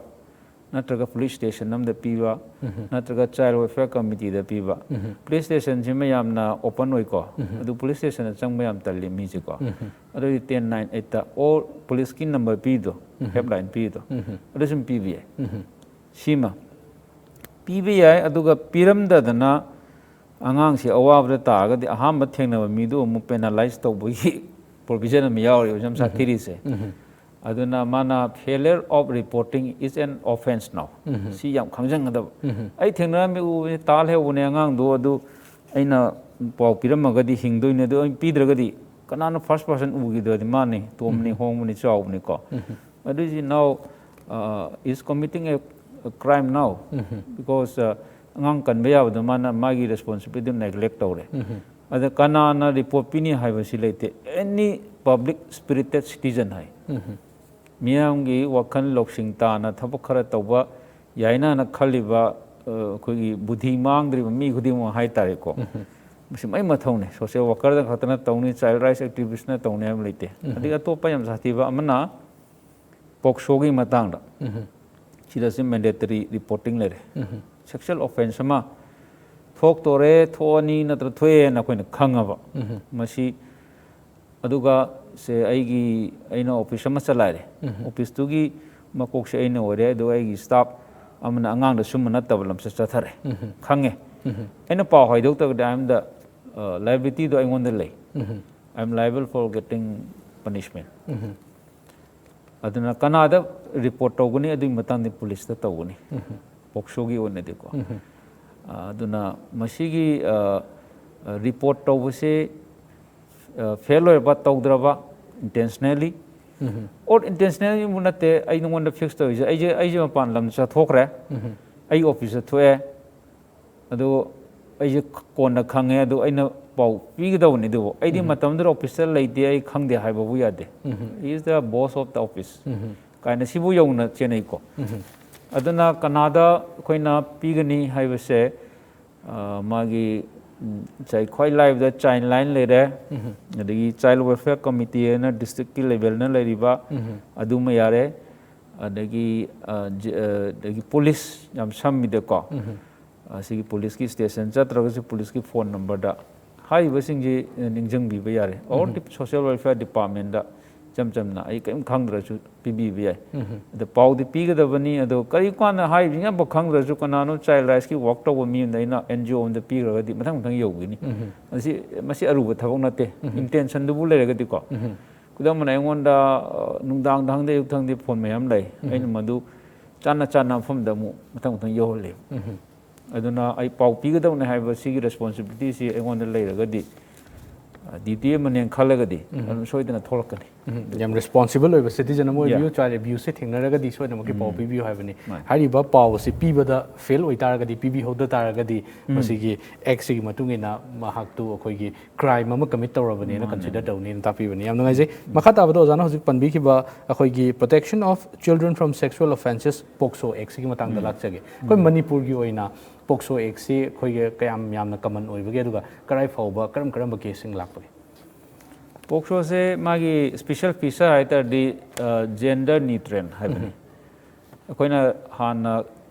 ꯅꯠꯇ꯭ꯔꯒ ꯄꯨꯂꯤꯁ ꯁ꯭ꯇꯦꯁꯟ ꯑꯃꯗ ꯄꯤꯕ, ꯅꯠꯇ꯭ꯔꯒ ꯆꯥꯏꯜ ꯋꯦꯜꯐꯤꯌꯔ ꯀꯃꯤꯇꯤꯗ ꯄꯤꯕ꯫ ꯄꯨꯂꯤꯁ ꯁ꯭ꯇꯦꯁꯟꯁꯤꯃ ꯌꯥꯝꯅ ꯑꯣꯄꯟ ꯑꯣꯏꯀꯣ, ꯑꯗꯨ ꯄꯨꯂꯤꯁ ꯁ꯭ꯇꯦꯁꯟꯗ ꯆꯪꯕ ꯌꯥꯝ ꯇꯜꯂꯤ ꯃꯤꯁꯦꯀꯣ꯫ ꯑꯗꯨꯗꯤ ten nine eight ꯇ ꯑꯣꯜ ꯄꯨꯂꯤꯁꯀꯤ ꯅꯝꯕꯔ ꯄꯤꯗꯣ, ꯍꯦꯜꯞꯂꯥꯏꯟ ꯄꯤꯗꯣ, ꯑꯗꯨ ꯁꯨꯝ ꯄꯤꯕ ꯌꯥꯏ꯫ ꯁꯤꯃ ꯄꯤꯕ ꯌꯥꯏ꯫ ꯑꯗꯨꯒ ꯄꯤꯔꯝꯗꯗꯅ ꯑꯉꯥꯡꯁꯤ ꯑꯋꯥꯕꯗ ꯇꯥꯔꯒꯗꯤ ꯑꯍꯥꯟꯕ ꯊꯦꯡꯅꯕ ꯃꯤꯗꯨ ꯑꯃꯨꯛ ꯄꯦꯅꯥꯂꯥꯏꯁ ꯇꯧꯕꯒꯤ ꯄ꯭ꯔꯣꯚꯤꯖꯟ ꯑꯃ ꯌꯥꯎꯔꯤꯕ ꯌꯥꯝ ꯁꯥꯊꯤꯔꯤꯁꯦ꯫ ꯑꯗꯨꯅ ꯃꯥꯅ "Failure of reporting is an offense now"꯫ ꯁꯤ ꯌꯥꯝ ꯈꯪꯖꯟꯒꯗꯕ꯫ ꯑꯩ ꯊꯦꯡꯅꯔꯝꯃꯤ, ꯎꯕꯅꯤ, ꯇꯥ ꯂꯩꯍꯧꯕꯅꯦ ꯑꯉꯥꯡꯗꯣ꯫ ꯑꯗꯨ ꯑꯩꯅ ꯄꯥꯎ ꯄꯤꯔꯝꯃꯒꯗꯤ ꯍꯤꯡꯗꯣꯏꯅꯦ, ꯑꯗꯨ ꯑꯩ ꯄꯤꯗ꯭ꯔꯒꯗꯤ ꯀꯅꯥꯅ first person ꯎꯈꯤꯗ꯭ꯔꯗꯤ? ꯃꯥꯅꯤ, ꯇꯣꯝꯕꯅꯤ, ꯍꯣꯡꯕꯅꯤ, ꯆꯥꯎꯕꯅꯤꯀꯣ꯫ ꯑꯗꯨꯏꯁꯤ now, uh, is committing a, a crime now, because, uh, ꯑꯉꯥꯡ ꯀꯟꯕ ꯌꯥꯕꯗꯣ ꯃꯥꯅ ꯃꯥꯒꯤ responsibility neglect ꯇꯧꯔꯦ꯫ ꯑꯗ ꯀꯅꯥꯅ report ꯄꯤꯅꯤ ꯍꯥꯏꯕꯁꯤ ꯂꯩꯇꯦ꯫ Any public spirited citizen ꯍꯥꯏ꯫ ꯃꯤꯌꯥꯝꯒꯤ ꯋꯥꯈꯜ ꯂꯧꯁꯤꯡ ꯇꯥꯅ ꯊꯕꯛ ꯈꯔ ꯇꯧꯕ ꯌꯥꯏꯅꯅ ꯈꯜꯂꯤꯕ, ꯑ, ꯑꯩꯈꯣꯏꯒꯤ ꯕꯨꯙꯤ ꯃꯥꯡꯗ꯭ꯔꯤꯕ ꯃꯤ ꯈꯨꯗꯤꯡꯃꯛ ꯍꯥꯏꯇꯥꯔꯦꯀꯣ꯫ ꯃꯁꯤ ꯃꯩ ꯃꯊꯧꯅꯤ꯫ Social workerꯗ ꯈꯛꯇꯅ ꯇꯧꯅꯤ, child rights activistꯅ ꯇꯧꯅꯤ ꯍꯥꯏꯕ ꯂꯩꯇꯦ꯫ ꯑꯗꯒꯤ ꯑꯇꯣꯞꯄ ꯌꯥꯝ ꯁꯥꯊꯤꯕ ꯑꯃꯅ POCSOꯒꯤ ꯃꯇꯥꯡꯗ꯫ ꯁꯤꯗꯁꯨ mandatory reporting ꯂꯩꯔꯦ꯫ Sexual offence ꯑꯃ ꯊꯣꯛꯇꯣꯔꯦ, ꯊꯣꯛꯑꯅꯤ ꯅꯠꯇ꯭ꯔ ꯊꯣꯛꯑꯦꯅ ꯑꯩꯈꯣꯏꯅ ꯈꯪꯉꯕ꯫ ꯃꯁꯤ, ꯑꯗꯨꯒ ꯁꯦ ꯑꯩꯒꯤ, ꯑꯩꯅ office ꯑꯃ ꯆꯂꯥꯏꯔꯦ꯫ Officeꯇꯨꯒꯤ ꯃꯀꯣꯛꯁꯦ ꯑꯩꯅ ꯑꯣꯏꯔꯦ, ꯑꯗꯨꯒ ꯑꯩꯒꯤ staff ꯑꯃꯅ ꯑꯉꯥꯡꯗ ꯁꯨꯝꯕ ꯅꯠꯇꯕ ꯂꯝꯆꯠ ꯆꯠꯊꯔꯦ꯫ ꯈꯪꯉꯦ꯫ ꯑꯩꯅ ꯄꯥꯎ ꯍꯥꯏꯗꯣꯛꯇ꯭ꯔꯒꯗꯤ I am the, uh, liabilityꯗꯣ ꯑꯩꯉꯣꯟꯗ ꯂꯩ꯫ I am liable for getting punishment꯫ ꯑꯗꯨꯅ ꯀꯅꯥꯗ report ꯇꯧꯒꯅꯤ? ꯑꯗꯨꯒꯤ ꯃꯇꯥꯡꯗꯤ policeꯇ ꯇꯧꯒꯅꯤ꯫ POCSOꯒꯤ ꯑꯣꯏꯅꯗꯤꯀꯣ꯫ ꯑ, ꯑꯗꯨꯅ ꯃꯁꯤꯒꯤ, ꯑ, ꯑ, report ꯇꯧꯕꯁꯦ, ꯑ, fail ꯑꯣꯏꯔꯕ, ꯇꯧꯗ꯭ꯔꯕ, intentionally, or intentionally ꯅꯠꯇꯦ, ꯑꯩ ꯅꯉꯣꯟꯗ fix ꯇꯧꯔꯤꯁꯦ, ꯑꯩꯁꯦ, ꯑꯩꯁꯦ ꯃꯄꯥꯟ ꯂꯝꯗ ꯆꯠꯊꯣꯛꯈ꯭ꯔꯦ, ꯑꯩ officeꯇ ꯊꯣꯛꯑꯦ, ꯑꯗꯨ ꯑꯩꯁꯦ ꯀꯣꯟꯅ ꯈꯪꯉꯦ, ꯑꯗꯨ ꯑꯩꯅ ꯄꯥꯎ ꯄꯤꯒꯗꯕꯅꯤ꯫ ꯑꯗꯨꯕꯨ ꯑꯩꯗꯤ ꯃꯇꯝꯗꯨꯗ officeꯇ ꯂꯩꯇꯦ, ꯑꯩ ꯈꯪꯗꯦ ꯍꯥꯏꯕꯕꯨ ꯌꯥꯗꯦ꯫ He is the boss of the office ꯀꯥꯏꯅ ꯁꯤꯕꯨ ꯌꯧꯅ ꯆꯦꯟꯅꯩꯀꯣ꯫ ꯑꯗꯨꯅ ꯀꯅꯥꯗ ꯑꯩꯈꯣꯏꯅ ꯄꯤꯒꯅꯤ ꯍꯥꯏꯕꯁꯦ, ꯑ, ꯃꯥꯒꯤ, ꯎꯝ, ꯉꯁꯥꯏ ꯈ꯭ꯋꯥꯏ ꯂꯥꯏꯕꯗ child line ꯂꯩꯔꯦ, ꯑꯗꯒꯤ child welfare committee ꯍꯥꯏꯅ districtꯀꯤ levelꯅ ꯂꯩꯔꯤꯕ, ꯑꯗꯨꯃ ꯌꯥꯔꯦ, ꯑꯗꯒꯤ, ꯑ, ꯖ-, ꯑ, ꯑꯗꯒꯤ police ꯌꯥꯝ ꯁꯝꯃꯤꯗꯀꯣ꯫ ꯑ, ꯁꯤꯒꯤ policeꯀꯤ station ꯆꯠꯇ꯭ꯔꯒꯁꯨ policeꯀꯤ phone numberꯗ ꯍꯥꯏꯔꯤꯕꯁꯤꯡꯁꯤ, ꯑ, ꯅꯤꯡꯁꯤꯡꯕꯤꯕ ꯌꯥꯔꯦ꯫ Or social welfare departmentꯗ ꯏꯆꯝ ꯆꯝꯅ ꯑꯩ ꯀꯔꯤꯝ ꯈꯪꯗ꯭ꯔꯁꯨ ꯄꯤꯕꯤꯕ ꯌꯥꯏ꯫ ꯑꯗ ꯄꯥꯎꯗꯤ ꯄꯤꯒꯗꯕꯅꯤ, ꯑꯗꯣ ꯀꯔꯤ ꯀꯥꯟꯗ ꯍꯥꯏꯔꯤꯕꯁꯤꯡ ꯑꯃꯐꯥꯎ ꯈꯪꯗ꯭ꯔꯁꯨ ꯀꯅꯥꯅꯣ child rightsꯀꯤ work ꯇꯧꯕ ꯃꯤ ꯑꯃꯗ ꯑꯩꯅ NGO ꯑꯃꯗ ꯄꯤꯈ꯭ꯔꯒꯗꯤ ꯃꯊꯪ ꯃꯊꯪ ꯌꯧꯈꯤꯅꯤ꯫ ꯃꯁꯤ, ꯃꯁꯤ ꯑꯔꯨꯕ ꯊꯕꯛ ꯅꯠꯇꯦ, intentionꯗꯨꯕꯨ ꯂꯩꯔꯒꯗꯤꯀꯣ꯫ ꯈꯨꯗꯝ ꯑꯣꯏꯅ ꯑꯩꯉꯣꯟꯗ ꯑ, ꯅꯨꯡꯗꯥꯡꯗ ꯈꯪꯗꯦ, ꯑꯌꯨꯛꯇ ꯈꯪꯗꯦ, ꯐꯣꯟ ꯃꯌꯥꯝ ꯂꯩ꯫ ꯑꯩꯅ ꯃꯗꯨ ꯆꯥꯟꯅ ꯆꯥꯟꯅ ꯃꯐꯝꯗ ꯑꯃꯨꯛ ꯃꯊꯪ ꯃꯊꯪ ꯌꯧꯍꯜꯂꯦꯕ꯫ ꯑꯗꯨꯅ ꯑꯩ ꯄꯥꯎ ꯄꯤꯒꯗꯧꯅꯦ ꯍꯥꯏꯕ ꯁꯤꯒꯤ ꯔꯦꯁꯄꯣꯟꯁꯤꯕꯤꯂꯤꯇꯤꯁꯤ ꯑꯩꯉꯣꯟꯗ ꯂꯩꯔꯒꯗꯤ, ꯗ꯭ꯌꯨꯇꯤ ꯑꯃꯅꯦꯅ ꯈꯜꯂꯒꯗꯤ ꯑꯗꯨꯝ ꯁꯣꯏꯗꯅ ꯊꯣꯛꯂꯛꯀꯅꯤ꯫ ꯌꯥꯝ ꯔꯦꯁꯄꯣꯟꯁꯤꯕꯜ ꯑꯣꯏꯕ ꯁꯤꯇꯤꯖꯟ ꯑꯃ ꯑꯣꯏꯕꯤꯌꯨ꯫ Yeah. ꯆꯥꯏꯜ ꯑꯦꯕ꯭ꯌꯨꯁꯁꯦ ꯊꯦꯡꯅꯔꯒꯗꯤ ꯁꯣꯏꯗꯅꯃꯛꯀꯤ ꯄꯥꯎ ꯄꯤꯕꯤꯌꯨ ꯍꯥꯏꯕꯅꯤ꯫ ꯃꯥꯅꯤ꯫ ꯍꯥꯏꯔꯤꯕ ꯄꯥꯎ ꯑꯁꯤ ꯄꯤꯕꯗ ꯐꯦꯜ ꯑꯣꯏꯇꯥꯔꯒꯗꯤ, ꯄꯤꯕꯤꯍꯧꯗ ꯇꯥꯔꯒꯗꯤ ꯃꯁꯤꯒꯤ ꯑꯦꯛꯁꯤꯒꯤ ꯃꯇꯨꯡ ꯏꯟꯅ ꯃꯍꯥꯛꯇꯨ ꯑꯩꯈꯣꯏꯒꯤ ꯀ꯭ꯔꯥꯏꯝ ꯑꯃ ꯀꯃꯤꯠ ꯇꯧꯔꯕꯅꯦꯅ ꯀꯟꯁꯤꯗꯔ ꯇꯧꯅꯤꯅ ꯇꯥꯛꯄꯤꯕꯅꯤ꯫ ꯌꯥꯝ ꯅꯨꯡꯉꯥꯏꯖꯩ꯫ ꯃꯈꯥ ꯇꯥꯕꯗ ꯑꯣꯖꯥꯅ ꯍꯧꯖꯤꯛ ꯄꯟꯕꯤꯈꯤꯕ ꯑꯩꯈꯣꯏꯒꯤ Protection of Children from Sexual Offences, ꯄꯣꯛꯁꯣ ꯑꯦꯛꯁꯤꯒꯤ ꯃꯇꯥꯡꯗ ꯂꯥꯛꯆꯒꯦ꯫ ꯑꯩꯈꯣꯏ ꯃꯅꯤꯄꯨꯔꯒꯤ ꯑꯣꯏꯅ ꯄꯣꯛꯁꯣ ꯑꯦꯛꯁꯤ ꯑꯩꯈꯣꯏꯒꯤ ꯀꯌꯥꯝ ꯌꯥꯝꯅ ꯀꯃꯟ ꯑꯣꯏꯕꯒꯦ, ꯑꯗꯨꯒ ꯀꯗꯥꯏ ꯐꯥꯎꯕ ꯀꯔꯝ ꯀꯔꯝꯕ ꯀꯦꯁꯁꯤꯡ ꯂꯥꯛꯄꯒꯦ? ꯄꯣꯛꯁꯣꯁꯦ ꯃꯥꯒꯤ ꯁ꯭ꯄꯤꯁꯦꯜ ꯐꯤꯆꯔ ꯍꯥꯏ ꯇꯥꯔꯗꯤ ꯖꯦꯟꯗꯔ ꯅ꯭ꯌꯨꯇ꯭ꯔꯦꯜ ꯍꯥꯏꯕꯅꯤ꯫ ꯑꯩꯈꯣꯏꯅ ꯍꯥꯟꯅ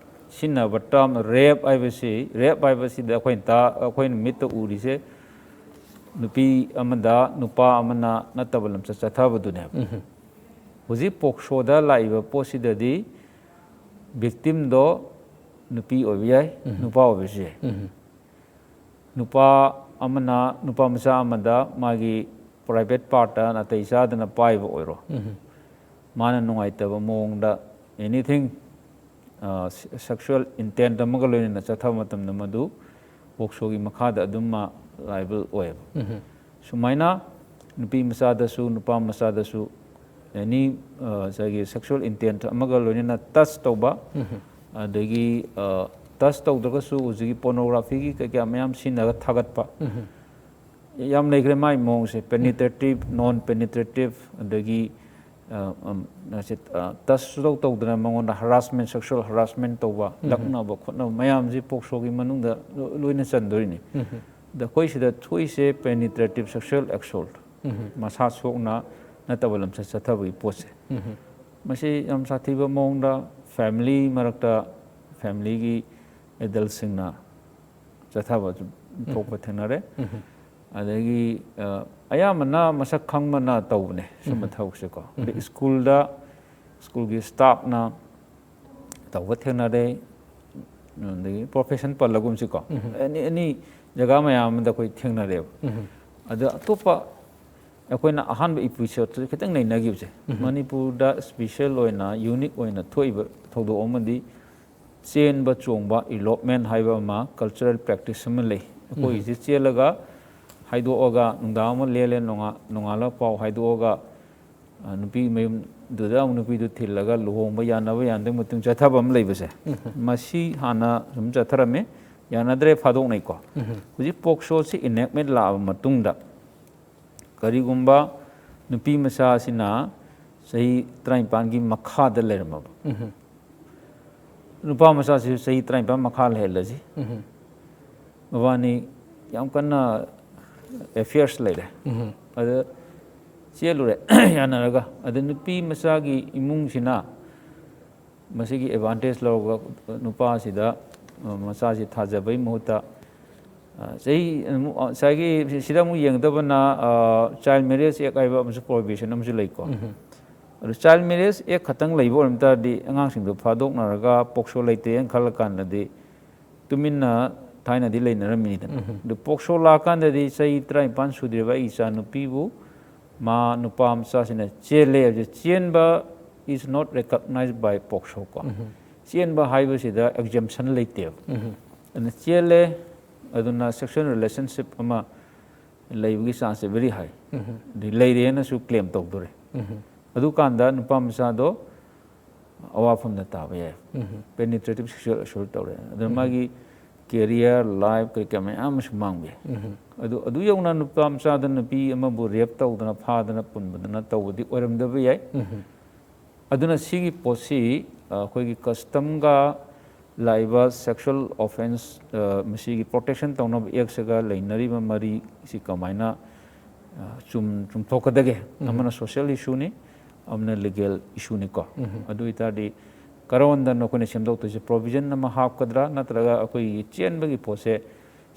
ꯁꯤꯖꯤꯟꯅꯕ ꯇꯔꯝ ꯔꯦꯞ ꯍꯥꯏꯕꯁꯤ, ꯔꯦꯞ ꯍꯥꯏꯕꯁꯤꯗ ꯑꯩꯈꯣꯏꯅ ꯇꯥ ꯑꯩꯈꯣꯏꯅ ꯃꯤꯠꯇ ꯎꯔꯤꯁꯦ ꯅꯨꯄꯤ ꯑꯃꯗ ꯅꯨꯄꯥ ꯑꯃꯅ ꯅꯠꯇꯕ ꯂꯝꯆꯠ ꯆꯠꯊꯕꯗꯨꯅꯦꯕ꯫ ꯍꯧꯖꯤꯛ ꯄꯣꯛꯁꯣꯗ ꯂꯥꯛꯏꯕ ꯄꯣꯠꯁꯤꯗꯗꯤ ꯚꯤꯛꯇꯤꯝꯗꯣ ꯅꯨꯄꯤ ꯑꯣꯏꯕ ꯌꯥꯏ, ꯅꯨꯄꯥ ꯑꯣꯏꯕꯁꯨ ꯌꯥꯏ꯫ ꯅꯨꯄꯥ ꯑꯃꯅ ꯅꯨꯄꯥ ꯃꯆꯥ ꯑꯃꯗ ꯃꯥꯒꯤ ꯄ꯭ꯔꯥꯏꯚꯦꯠ ꯄꯥꯔꯠꯇ ꯅꯥꯇꯩ ꯆꯥꯗꯅ ꯄꯥꯏꯕ ꯑꯣꯏꯔꯣ, ꯃꯥꯅ ꯅꯨꯡꯉꯥꯏꯇꯕ ꯃꯑꯣꯡꯗ ꯑꯦꯅꯤꯊꯤꯡ ꯁꯦꯛꯁꯨꯋꯦꯜ ꯏꯟꯇꯦꯟꯠ ꯑꯃꯒ ꯂꯣꯏꯅꯅ ꯆꯠꯊꯕ ꯃꯇꯝꯗ ꯃꯗꯨ ꯄꯣꯛꯁꯣꯒꯤ ꯃꯈꯥꯗ ꯑꯗꯨꯝ ꯃꯥ ꯂꯥꯏꯕꯜ ꯑꯣꯏꯌꯦꯕ꯫ ꯁꯨꯃꯥꯏꯅ ꯅꯨꯄꯤ ꯃꯆꯥꯗꯁꯨ ꯅꯨꯄꯥ ꯃꯆꯥꯗꯁꯨ ꯑꯦꯅꯤ ꯉꯁꯥꯏꯒꯤ ꯁꯦꯛꯁꯨꯋꯦꯜ ꯏꯟꯇꯦꯟꯠ ꯑꯃꯒ ꯂꯣꯏꯅꯅ ꯇꯆ ꯇꯧꯕ, ꯑꯗꯒꯤ ꯇꯆ ꯇꯧꯗ꯭ꯔꯒꯁꯨ ꯍꯧꯖꯤꯛꯀꯤ ꯄꯣꯔꯅꯣꯒ꯭ꯔꯥꯐꯤꯒꯤ ꯀꯩꯀꯥ ꯃꯌꯥꯝ ꯁꯤꯖꯤꯟꯅꯔꯒ ꯊꯥꯒꯠꯄ, ꯌꯥꯝ ꯂꯩꯈ꯭ꯔꯦ ꯃꯥꯏ ꯃꯑꯣꯡꯁꯦ꯫ ꯄꯦꯅꯤꯇ꯭ꯔꯦꯇꯤꯞ, ꯅꯣꯟ ꯄꯦꯅꯤꯇ꯭ꯔꯦꯇꯤꯞ, ꯑꯗꯒꯤ ꯇꯆ ꯁꯨꯇꯧ ꯇꯧꯗꯅ ꯃꯉꯣꯟꯗ ꯍꯔꯥꯁꯃꯦꯟ, ꯁꯦꯛꯁꯨꯋꯦꯜ ꯍꯔꯥꯁꯃꯦꯟ ꯇꯧꯕ, ꯂꯛꯅꯕ ꯈꯣꯠꯅꯕ ꯃꯌꯥꯝꯁꯤ ꯄꯣꯛꯁꯣꯒꯤ ꯃꯅꯨꯡꯗ ꯂꯣꯏꯅ ꯆꯟꯗꯣꯏꯅꯤ꯫ ꯑꯗ ꯑꯩꯈꯣꯏ ꯁꯤꯗ ꯊꯣꯛꯏꯁꯦ ꯄꯦꯅꯤꯇ꯭ꯔꯦꯇꯤꯞ ꯁꯦꯛꯁꯨꯋꯦꯜ ꯑꯦꯁꯣꯜꯠ, ꯃꯁꯥ ꯁꯣꯛꯅ ꯅꯠꯇꯕ ꯂꯝꯆꯠ ꯆꯠꯊꯕꯒꯤ ꯄꯣꯠꯁꯦ꯫ ꯃꯁꯤ ꯌꯥꯝ ꯁꯥꯊꯤꯕ ꯃꯑꯣꯡꯗ ꯐꯦꯃꯤꯂꯤ ꯃꯔꯛꯇ, ꯐꯦꯃꯤꯂꯤꯒꯤ ꯑꯦꯗꯜꯁꯤꯡꯅ ꯆꯠꯊꯕ ꯑꯗꯨꯝ ꯊꯣꯛꯄ ꯊꯦꯡꯅꯔꯦ꯫ ꯑꯗꯒꯤ ꯑ, ꯑꯌꯥꯝꯕꯅ ꯃꯁꯛ ꯈꯪꯕꯅ ꯇꯧꯕꯅꯦ ꯁꯨꯝꯕ ꯊꯕꯛꯁꯦꯀꯣ꯫ ꯑꯗꯩ ꯁ꯭ꯀꯨꯜꯗ, ꯁ꯭ꯀꯨꯜꯒꯤ ꯁ꯭ꯇꯥꯐꯅ ꯇꯧꯕ ꯊꯦꯡꯅꯔꯦ꯫ ꯑꯗꯒꯤ ꯄ꯭ꯔꯣꯐꯦꯁꯟ ꯄꯜꯂꯒꯨꯝꯁꯤꯀꯣ, ꯑꯦꯅꯤ ꯑꯦꯅꯤ ꯖꯒꯥ ꯃꯌꯥꯝ ꯑꯃꯗ ꯑꯩꯈꯣꯏ ꯊꯦꯡꯅꯔꯦꯕ꯫ ꯑꯗ ꯑꯇꯣꯞꯄ ꯑꯩꯈꯣꯏꯅ ꯑꯍꯥꯟꯕ ꯏꯄꯤꯁꯣꯗꯁꯨ ꯈꯤꯇꯪ ꯅꯩꯅꯈꯤꯕꯁꯦ, ꯃꯅꯤꯄꯨꯔꯗ ꯁ꯭ꯄꯤꯁꯦꯜ ꯑꯣꯏꯅ, ꯌꯨꯅꯤꯛ ꯑꯣꯏꯅ ꯊꯣꯛꯏꯕ ꯊꯧꯗꯣꯛ ꯑꯃꯗꯤ ꯆꯦꯟꯕ ꯆꯣꯡꯕ, ꯏꯂꯣꯞꯃꯦꯟ ꯍꯥꯏꯕ ꯑꯃ, ꯀꯜꯆꯔꯦꯜ ꯄ꯭ꯔꯦꯛꯇꯤꯁ ꯑꯃ ꯂꯩ꯫ ꯑꯩꯈꯣꯏꯁꯦ ꯆꯦꯜꯂꯒ ꯍꯥꯏꯗꯣꯛꯑꯒ, ꯅꯨꯡꯗꯥꯡ ꯑꯃ ꯂꯦꯜꯂꯦ, ꯅꯣꯡꯉꯥ-, ꯅꯣꯡꯉꯥꯜꯂꯒ ꯄꯥꯎ ꯍꯥꯏꯗꯣꯛꯑꯒ, ꯑ, ꯅꯨꯄꯤ ꯃꯌꯨꯝꯗꯨꯗ ꯑꯃꯨꯛ ꯅꯨꯄꯤꯗꯨ ꯊꯤꯜꯂꯒ ꯂꯨꯍꯣꯡꯕ ꯌꯥꯅꯕ ꯌꯥꯅꯗꯕ ꯃꯇꯨꯡ ꯆꯠꯊꯕ ꯑꯃ ꯂꯩꯕꯁꯦ, ꯃꯁꯤ ꯍꯥꯟꯅ ꯁꯨꯝ ꯆꯠꯊꯔꯝꯃꯤ, ꯌꯥꯅꯗ꯭ꯔꯦ, ꯐꯥꯗꯣꯛꯅꯩꯀꯣ꯫ ꯍꯧꯖꯤꯛ ꯄꯣꯛꯁꯣꯁꯤ ꯏꯅꯦꯛꯃꯦꯟ ꯂꯥꯛꯑꯕ ꯃꯇꯨꯡꯗ, ꯀꯔꯤꯒꯨꯝꯕ ꯅꯨꯄꯤ ꯃꯆꯥꯁꯤꯅ ꯆꯍꯤ ꯇꯔꯥꯅꯤꯄꯥꯟꯒꯤ ꯃꯈꯥꯗ ꯂꯩꯔꯝꯃꯕ, ꯅꯨꯄꯥ ꯃꯆꯥꯁꯤꯁꯨ ꯆꯍꯤ ꯇꯔꯥꯅꯤꯄꯥꯟ ꯃꯈꯥ ꯂꯩꯍꯜꯂꯁꯤ, ꯃꯕꯥꯅꯤ ꯌꯥꯝ ꯀꯟꯅ ꯑꯦꯐꯤꯌꯔꯁ ꯂꯩꯔꯦ, ꯑꯗ ꯆꯦꯜꯂꯨꯔꯦ ꯌꯥꯅꯔꯒ꯫ ꯑꯗ ꯅꯨꯄꯤ ꯃꯆꯥꯒꯤ ꯏꯃꯨꯡꯁꯤꯅ ꯃꯁꯤꯒꯤ ꯑꯦꯗꯚꯥꯟꯇꯦꯖ ꯂꯧꯔꯒ ꯅꯨꯄꯥꯁꯤꯗ, ꯑ, ꯃꯆꯥꯁꯤ ꯊꯥꯖꯕꯩ ꯃꯍꯨꯠꯇ, ꯑ, ꯆꯍꯤ, ꯑꯃꯨꯛ, ꯑ, ꯉꯁꯥꯏꯒꯤ ꯁꯤꯗ ꯑꯃꯨꯛ ꯌꯦꯡꯒꯗꯕꯅ, ꯑ, ꯆꯥꯏꯜ ꯃꯦꯔꯦꯖ ꯑꯦꯛ ꯍꯥꯏꯕ ꯑꯃꯁꯨ, ꯄ꯭ꯔꯣꯍꯤꯕꯤꯁꯟ ꯑꯃꯁꯨ ꯂꯩꯀꯣ꯫ ꯑꯗꯨ ꯆꯥꯏꯜ ꯃꯦꯔꯦꯖ ꯑꯦꯛ ꯈꯛꯇꯪ ꯂꯩꯕ ꯑꯣꯏꯔꯝ ꯇꯥꯔꯗꯤ, ꯑꯉꯥꯡꯁꯤꯡꯗꯣ ꯐꯥꯗꯣꯛꯅꯔꯒ ꯄꯣꯛꯁꯣ ꯂꯩꯇꯦꯅ ꯈꯜꯂ ꯀꯥꯟꯗꯗꯤ, ꯇꯨꯃꯤꯟꯅ ꯊꯥꯏꯅꯗꯤ ꯂꯩꯅꯔꯝꯃꯤꯅꯤꯗꯅ꯫ ꯑꯗꯨ ꯄꯣꯛꯁꯣ ꯂꯥꯛꯑꯀꯥꯟꯗꯗꯤ ꯆꯍꯤ ꯇꯔꯥꯅꯤꯄꯥꯟ ꯁꯨꯗ꯭ꯔꯤꯕ ꯑꯩ ꯏꯆꯥ ꯅꯨꯄꯤꯕꯨ ꯃꯥ ꯅꯨꯄꯥ ꯃꯆꯥꯁꯤꯅ ꯆꯦꯜꯂꯦ ꯍꯥꯏꯕꯁꯦ, ꯆꯦꯟꯕ is not recognized by ꯄꯣꯛꯁꯣ ꯀꯣ꯫ ꯆꯦꯟꯕ ꯍꯥꯏꯕꯁꯤꯗ ꯑꯦꯛꯖꯦꯝꯁꯟ ꯂꯩꯇꯦꯕ꯫ ꯑꯗꯨꯅ ꯆꯦꯜꯂꯦ, ꯑꯗꯨꯅ ꯁꯦꯛꯁꯨꯋꯦꯜ ꯔꯤꯂꯦꯁꯟꯁꯤꯞ ꯑꯃ ꯂꯩꯕꯒꯤ ꯆꯥꯟꯁꯁꯦ very high꯫ ꯑꯗꯩ ꯂꯩꯔꯦꯅꯁꯨ ꯀ꯭ꯂꯦꯝ ꯇꯧꯗꯣꯔꯦ꯫ ꯑꯗꯨꯀꯥꯟꯗ ꯅꯨꯄꯥ ꯃꯆꯥꯗꯣ ꯑꯋꯥꯐꯝꯗ ꯇꯥꯕ ꯌꯥꯏ꯫ ꯄꯦꯅꯤꯇ꯭ꯔꯦꯇꯤꯞ ꯁꯦꯛꯁꯨꯋꯦꯜ ꯑꯁꯣꯜꯠ ꯇꯧꯔꯦ꯫ ꯑꯗꯨꯅ ꯃꯥꯒꯤ ꯀꯦꯔꯤꯌꯔ, ꯂꯥꯏꯐ, ꯀꯔꯤ ꯀꯔꯥ ꯃꯌꯥꯝ ꯑꯃꯁꯨ ꯃꯥꯡꯕ ꯌꯥꯏ꯫ ꯑꯗꯨ, ꯑꯗꯨ ꯌꯧꯅ ꯅꯨꯄꯥ ꯃꯆꯥꯗ ꯅꯨꯄꯤ ꯑꯃꯕꯨ ꯔꯦꯞ ꯇꯧꯗꯅ, ꯐꯥꯗꯅ, ꯄꯨꯟꯕꯗꯅ ꯇꯧꯕꯗꯤ ꯑꯣꯏꯔꯝꯗꯕ ꯌꯥꯏ꯫ ꯑꯗꯨꯅ ꯁꯤꯒꯤ ꯄꯣꯠꯁꯤ, ꯑ, ꯑꯩꯈꯣꯏꯒꯤ ꯀꯁꯇꯝꯒ ꯂꯥꯛꯏꯕ ꯁꯦꯛꯁꯨꯋꯦꯜ ꯑꯣꯐꯦꯟꯁ, ꯑ, ꯃꯁꯤꯒꯤ ꯄ꯭ꯔꯣꯇꯦꯛꯁꯟ ꯇꯧꯅꯕ ꯑꯦꯛꯁꯤꯒ ꯂꯩꯅꯔꯤꯕ ꯃꯔꯤꯁꯤ ꯀꯃꯥꯏꯅ, ꯑ, ꯆꯨꯝ-, ꯆꯨꯝꯊꯣꯛꯀꯗꯒꯦ? ꯑꯃꯅ ꯁꯣꯁꯤꯌꯦꯜ ꯏꯁꯨꯅꯤ, ꯑꯃꯅ ꯂꯤꯒꯦꯜ ꯏꯁꯨꯅꯤꯀꯣ꯫ ꯑꯗꯨ ꯑꯣꯏꯇꯥꯔꯗꯤ ꯀꯔꯣꯟꯗꯅ ꯑꯩꯈꯣꯏꯅ ꯁꯦꯝꯗꯣꯛꯇꯣꯏꯁꯦ, ꯄ꯭ꯔꯣꯚꯤꯖꯟ ꯑꯃ ꯍꯥꯞꯀꯗ꯭ꯔꯥ, ꯅꯠꯇ꯭ꯔꯒ ꯑꯩꯈꯣꯏꯒꯤ ꯆꯦꯟꯕꯒꯤ ꯄꯣꯠꯁꯦ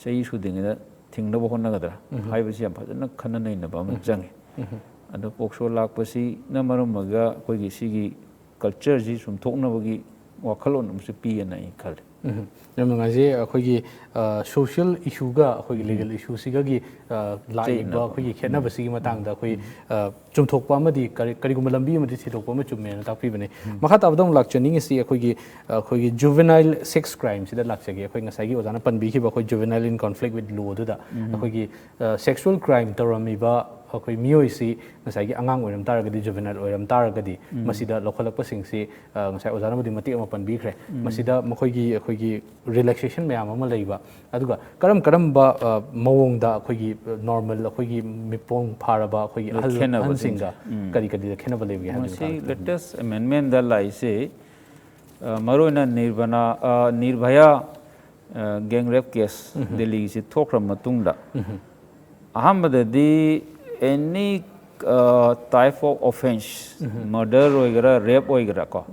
ꯆꯍꯤ ꯁꯨꯗ꯭ꯔꯤꯉꯩꯗ ꯊꯤꯡꯅꯕ ꯍꯣꯠꯅꯒꯗ꯭ꯔꯥ ꯍꯥꯏꯕꯁꯤ ꯌꯥꯝ ꯐꯖꯅ ꯈꯟꯅ ꯅꯩꯅꯕ ꯑꯃ ꯆꯪꯉꯤ꯫ ꯑꯗꯣ ꯄꯣꯛꯁꯣ ꯂꯥꯛꯄꯁꯤꯅ ꯃꯔꯝ ꯑꯣꯏꯔꯒ ꯑꯩꯈꯣꯏꯒꯤ ꯁꯤꯒꯤ ꯀꯜꯆꯔꯁꯤ ꯆꯨꯝꯊꯣꯛꯅꯕꯒꯤ ꯋꯥꯈꯜꯂꯣꯟ ꯑꯃꯁꯨ ꯄꯤꯌꯦꯅ ꯑꯩ ꯈꯜꯂꯤ꯫ ꯎꯝ, ꯌꯥꯝ ꯅꯨꯡꯉꯥꯏꯖꯩ꯫ ꯑꯩꯈꯣꯏꯒꯤ ꯁꯣꯁꯤꯌꯦꯜ ꯏꯁꯨꯒ ꯑꯩꯈꯣꯏꯒꯤ ꯂꯤꯒꯦꯜ ꯏꯁꯨꯁꯤꯒꯒꯤ ꯂꯥꯛꯏꯕ ꯆꯌꯦꯠꯅꯕ꯫ ꯑꯩꯈꯣꯏꯒꯤ ꯈꯦꯠꯅꯕꯁꯤꯒꯤ ꯃꯇꯥꯡꯗ ꯑꯩꯈꯣꯏ ꯑ, ꯆꯨꯝꯊꯣꯛꯄ ꯑꯃꯗꯤ ꯀꯔꯤ ꯀꯔꯤꯒꯨꯝꯕ ꯂꯝꯕꯤ ꯑꯃꯗꯤ ꯊꯤꯗꯣꯛꯄ ꯑꯃ ꯆꯨꯝꯃꯦꯅ ꯇꯥꯛꯄꯤꯕꯅꯦ꯫ ꯃꯈꯥ ꯇꯥꯕꯗ ꯑꯃꯨꯛ ꯂꯥꯛꯆꯅꯤꯡꯉꯤꯁꯤ ꯑꯩꯈꯣꯏꯒꯤ ꯑꯩꯈꯣꯏꯒꯤ ꯖꯨꯕꯦꯅꯥꯏꯜ ꯁꯦꯛꯁ ꯀ꯭ꯔꯥꯏꯝꯁꯤꯗ ꯂꯥꯛꯆꯒꯦ꯫ ꯑꯩꯈꯣꯏ ꯉꯁꯥꯏꯒꯤ ꯑꯣꯖꯥꯅ ꯄꯟꯕꯤꯈꯤꯕ ꯑꯩꯈꯣꯏ ꯖꯨꯕꯦꯅꯥꯏꯜ ꯏꯟ ꯀꯣꯟꯐ꯭ꯂꯤꯛ ꯋꯤꯠ ꯂꯣꯗꯨꯗ ꯑꯩꯈꯣꯏꯒꯤ ꯁꯦꯛꯁꯨꯋꯦꯜ ꯀ꯭ꯔꯥꯏꯝ ꯇꯧꯔꯝꯃꯤꯕ ꯑꯩꯈꯣꯏ ꯃꯤꯑꯣꯏꯁꯤ ꯉꯁꯥꯏꯒꯤ ꯑꯉꯥꯡ ꯑꯣꯏꯔꯝ ꯇꯥꯔꯒꯗꯤ, ꯖꯨꯕꯦꯅꯥꯏꯜ ꯑꯣꯏꯔꯝ ꯇꯥꯔꯒꯗꯤ ꯃꯁꯤꯗ ꯂꯧꯈꯠꯂꯛꯄꯁꯤꯡꯁꯤ ꯑ, ꯉꯁꯥꯏ ꯑꯣꯖꯥꯅꯕꯨꯗꯤ ꯃꯇꯦꯛ ꯑꯃ ꯄꯟꯕꯤꯈ꯭ꯔꯦ꯫ ꯃꯁꯤꯗ ꯃꯈꯣꯏꯒꯤ ꯑꯩꯈꯣꯏꯒꯤ ꯔꯤꯂꯦꯛꯁꯦꯁꯟ ꯃꯌꯥꯝ ꯑꯃ ꯂꯩꯕ, ꯑꯗꯨꯒ ꯀꯔꯝ ꯀꯔꯝꯕ ꯑ, ꯃꯑꯣꯡꯗ ꯑꯩꯈꯣꯏꯒꯤ ꯅꯣꯔꯃꯦꯜ ꯑꯩꯈꯣꯏꯒꯤ ꯃꯤꯄꯣꯡ ꯐꯥꯔꯕ ꯑꯩꯈꯣꯏꯒꯤ ꯑꯍꯜ ꯈꯦꯠꯅꯕꯁꯤꯡꯁꯦ꯫ ꯑꯍꯟꯁꯤꯡꯒ ꯀꯔꯤ ꯀꯔꯤꯗ ꯈꯦꯠꯅꯕ ꯂꯩꯕꯒꯦ ꯍꯥꯏꯕꯒꯤ ꯃꯁꯤ ꯃꯇꯥꯡꯗ꯫ ꯂꯦꯇꯦꯁ ꯑꯦꯃꯦꯟꯃꯦꯟꯗ ꯂꯥꯛꯏꯁꯤ, ꯑ, ꯃꯔꯨꯑꯣꯏꯅ ꯅꯤꯔꯕꯅꯥ, ꯑ, ꯅꯤꯔꯚꯌꯥ, ꯑ, ꯒꯦꯡ ꯔꯦꯞ ꯀꯦꯁ ꯗꯦꯜꯂꯤꯒꯤꯁꯤ ꯊꯣꯛꯈ꯭ꯔ ꯃꯇꯨꯡꯗ ꯑꯍꯥꯟꯕꯗꯗꯤ any type of offence, murder ꯑꯣꯏꯒꯦꯔꯥ, ꯔꯦꯞ ꯑꯣꯏꯒꯦꯔꯥ ꯀꯣ,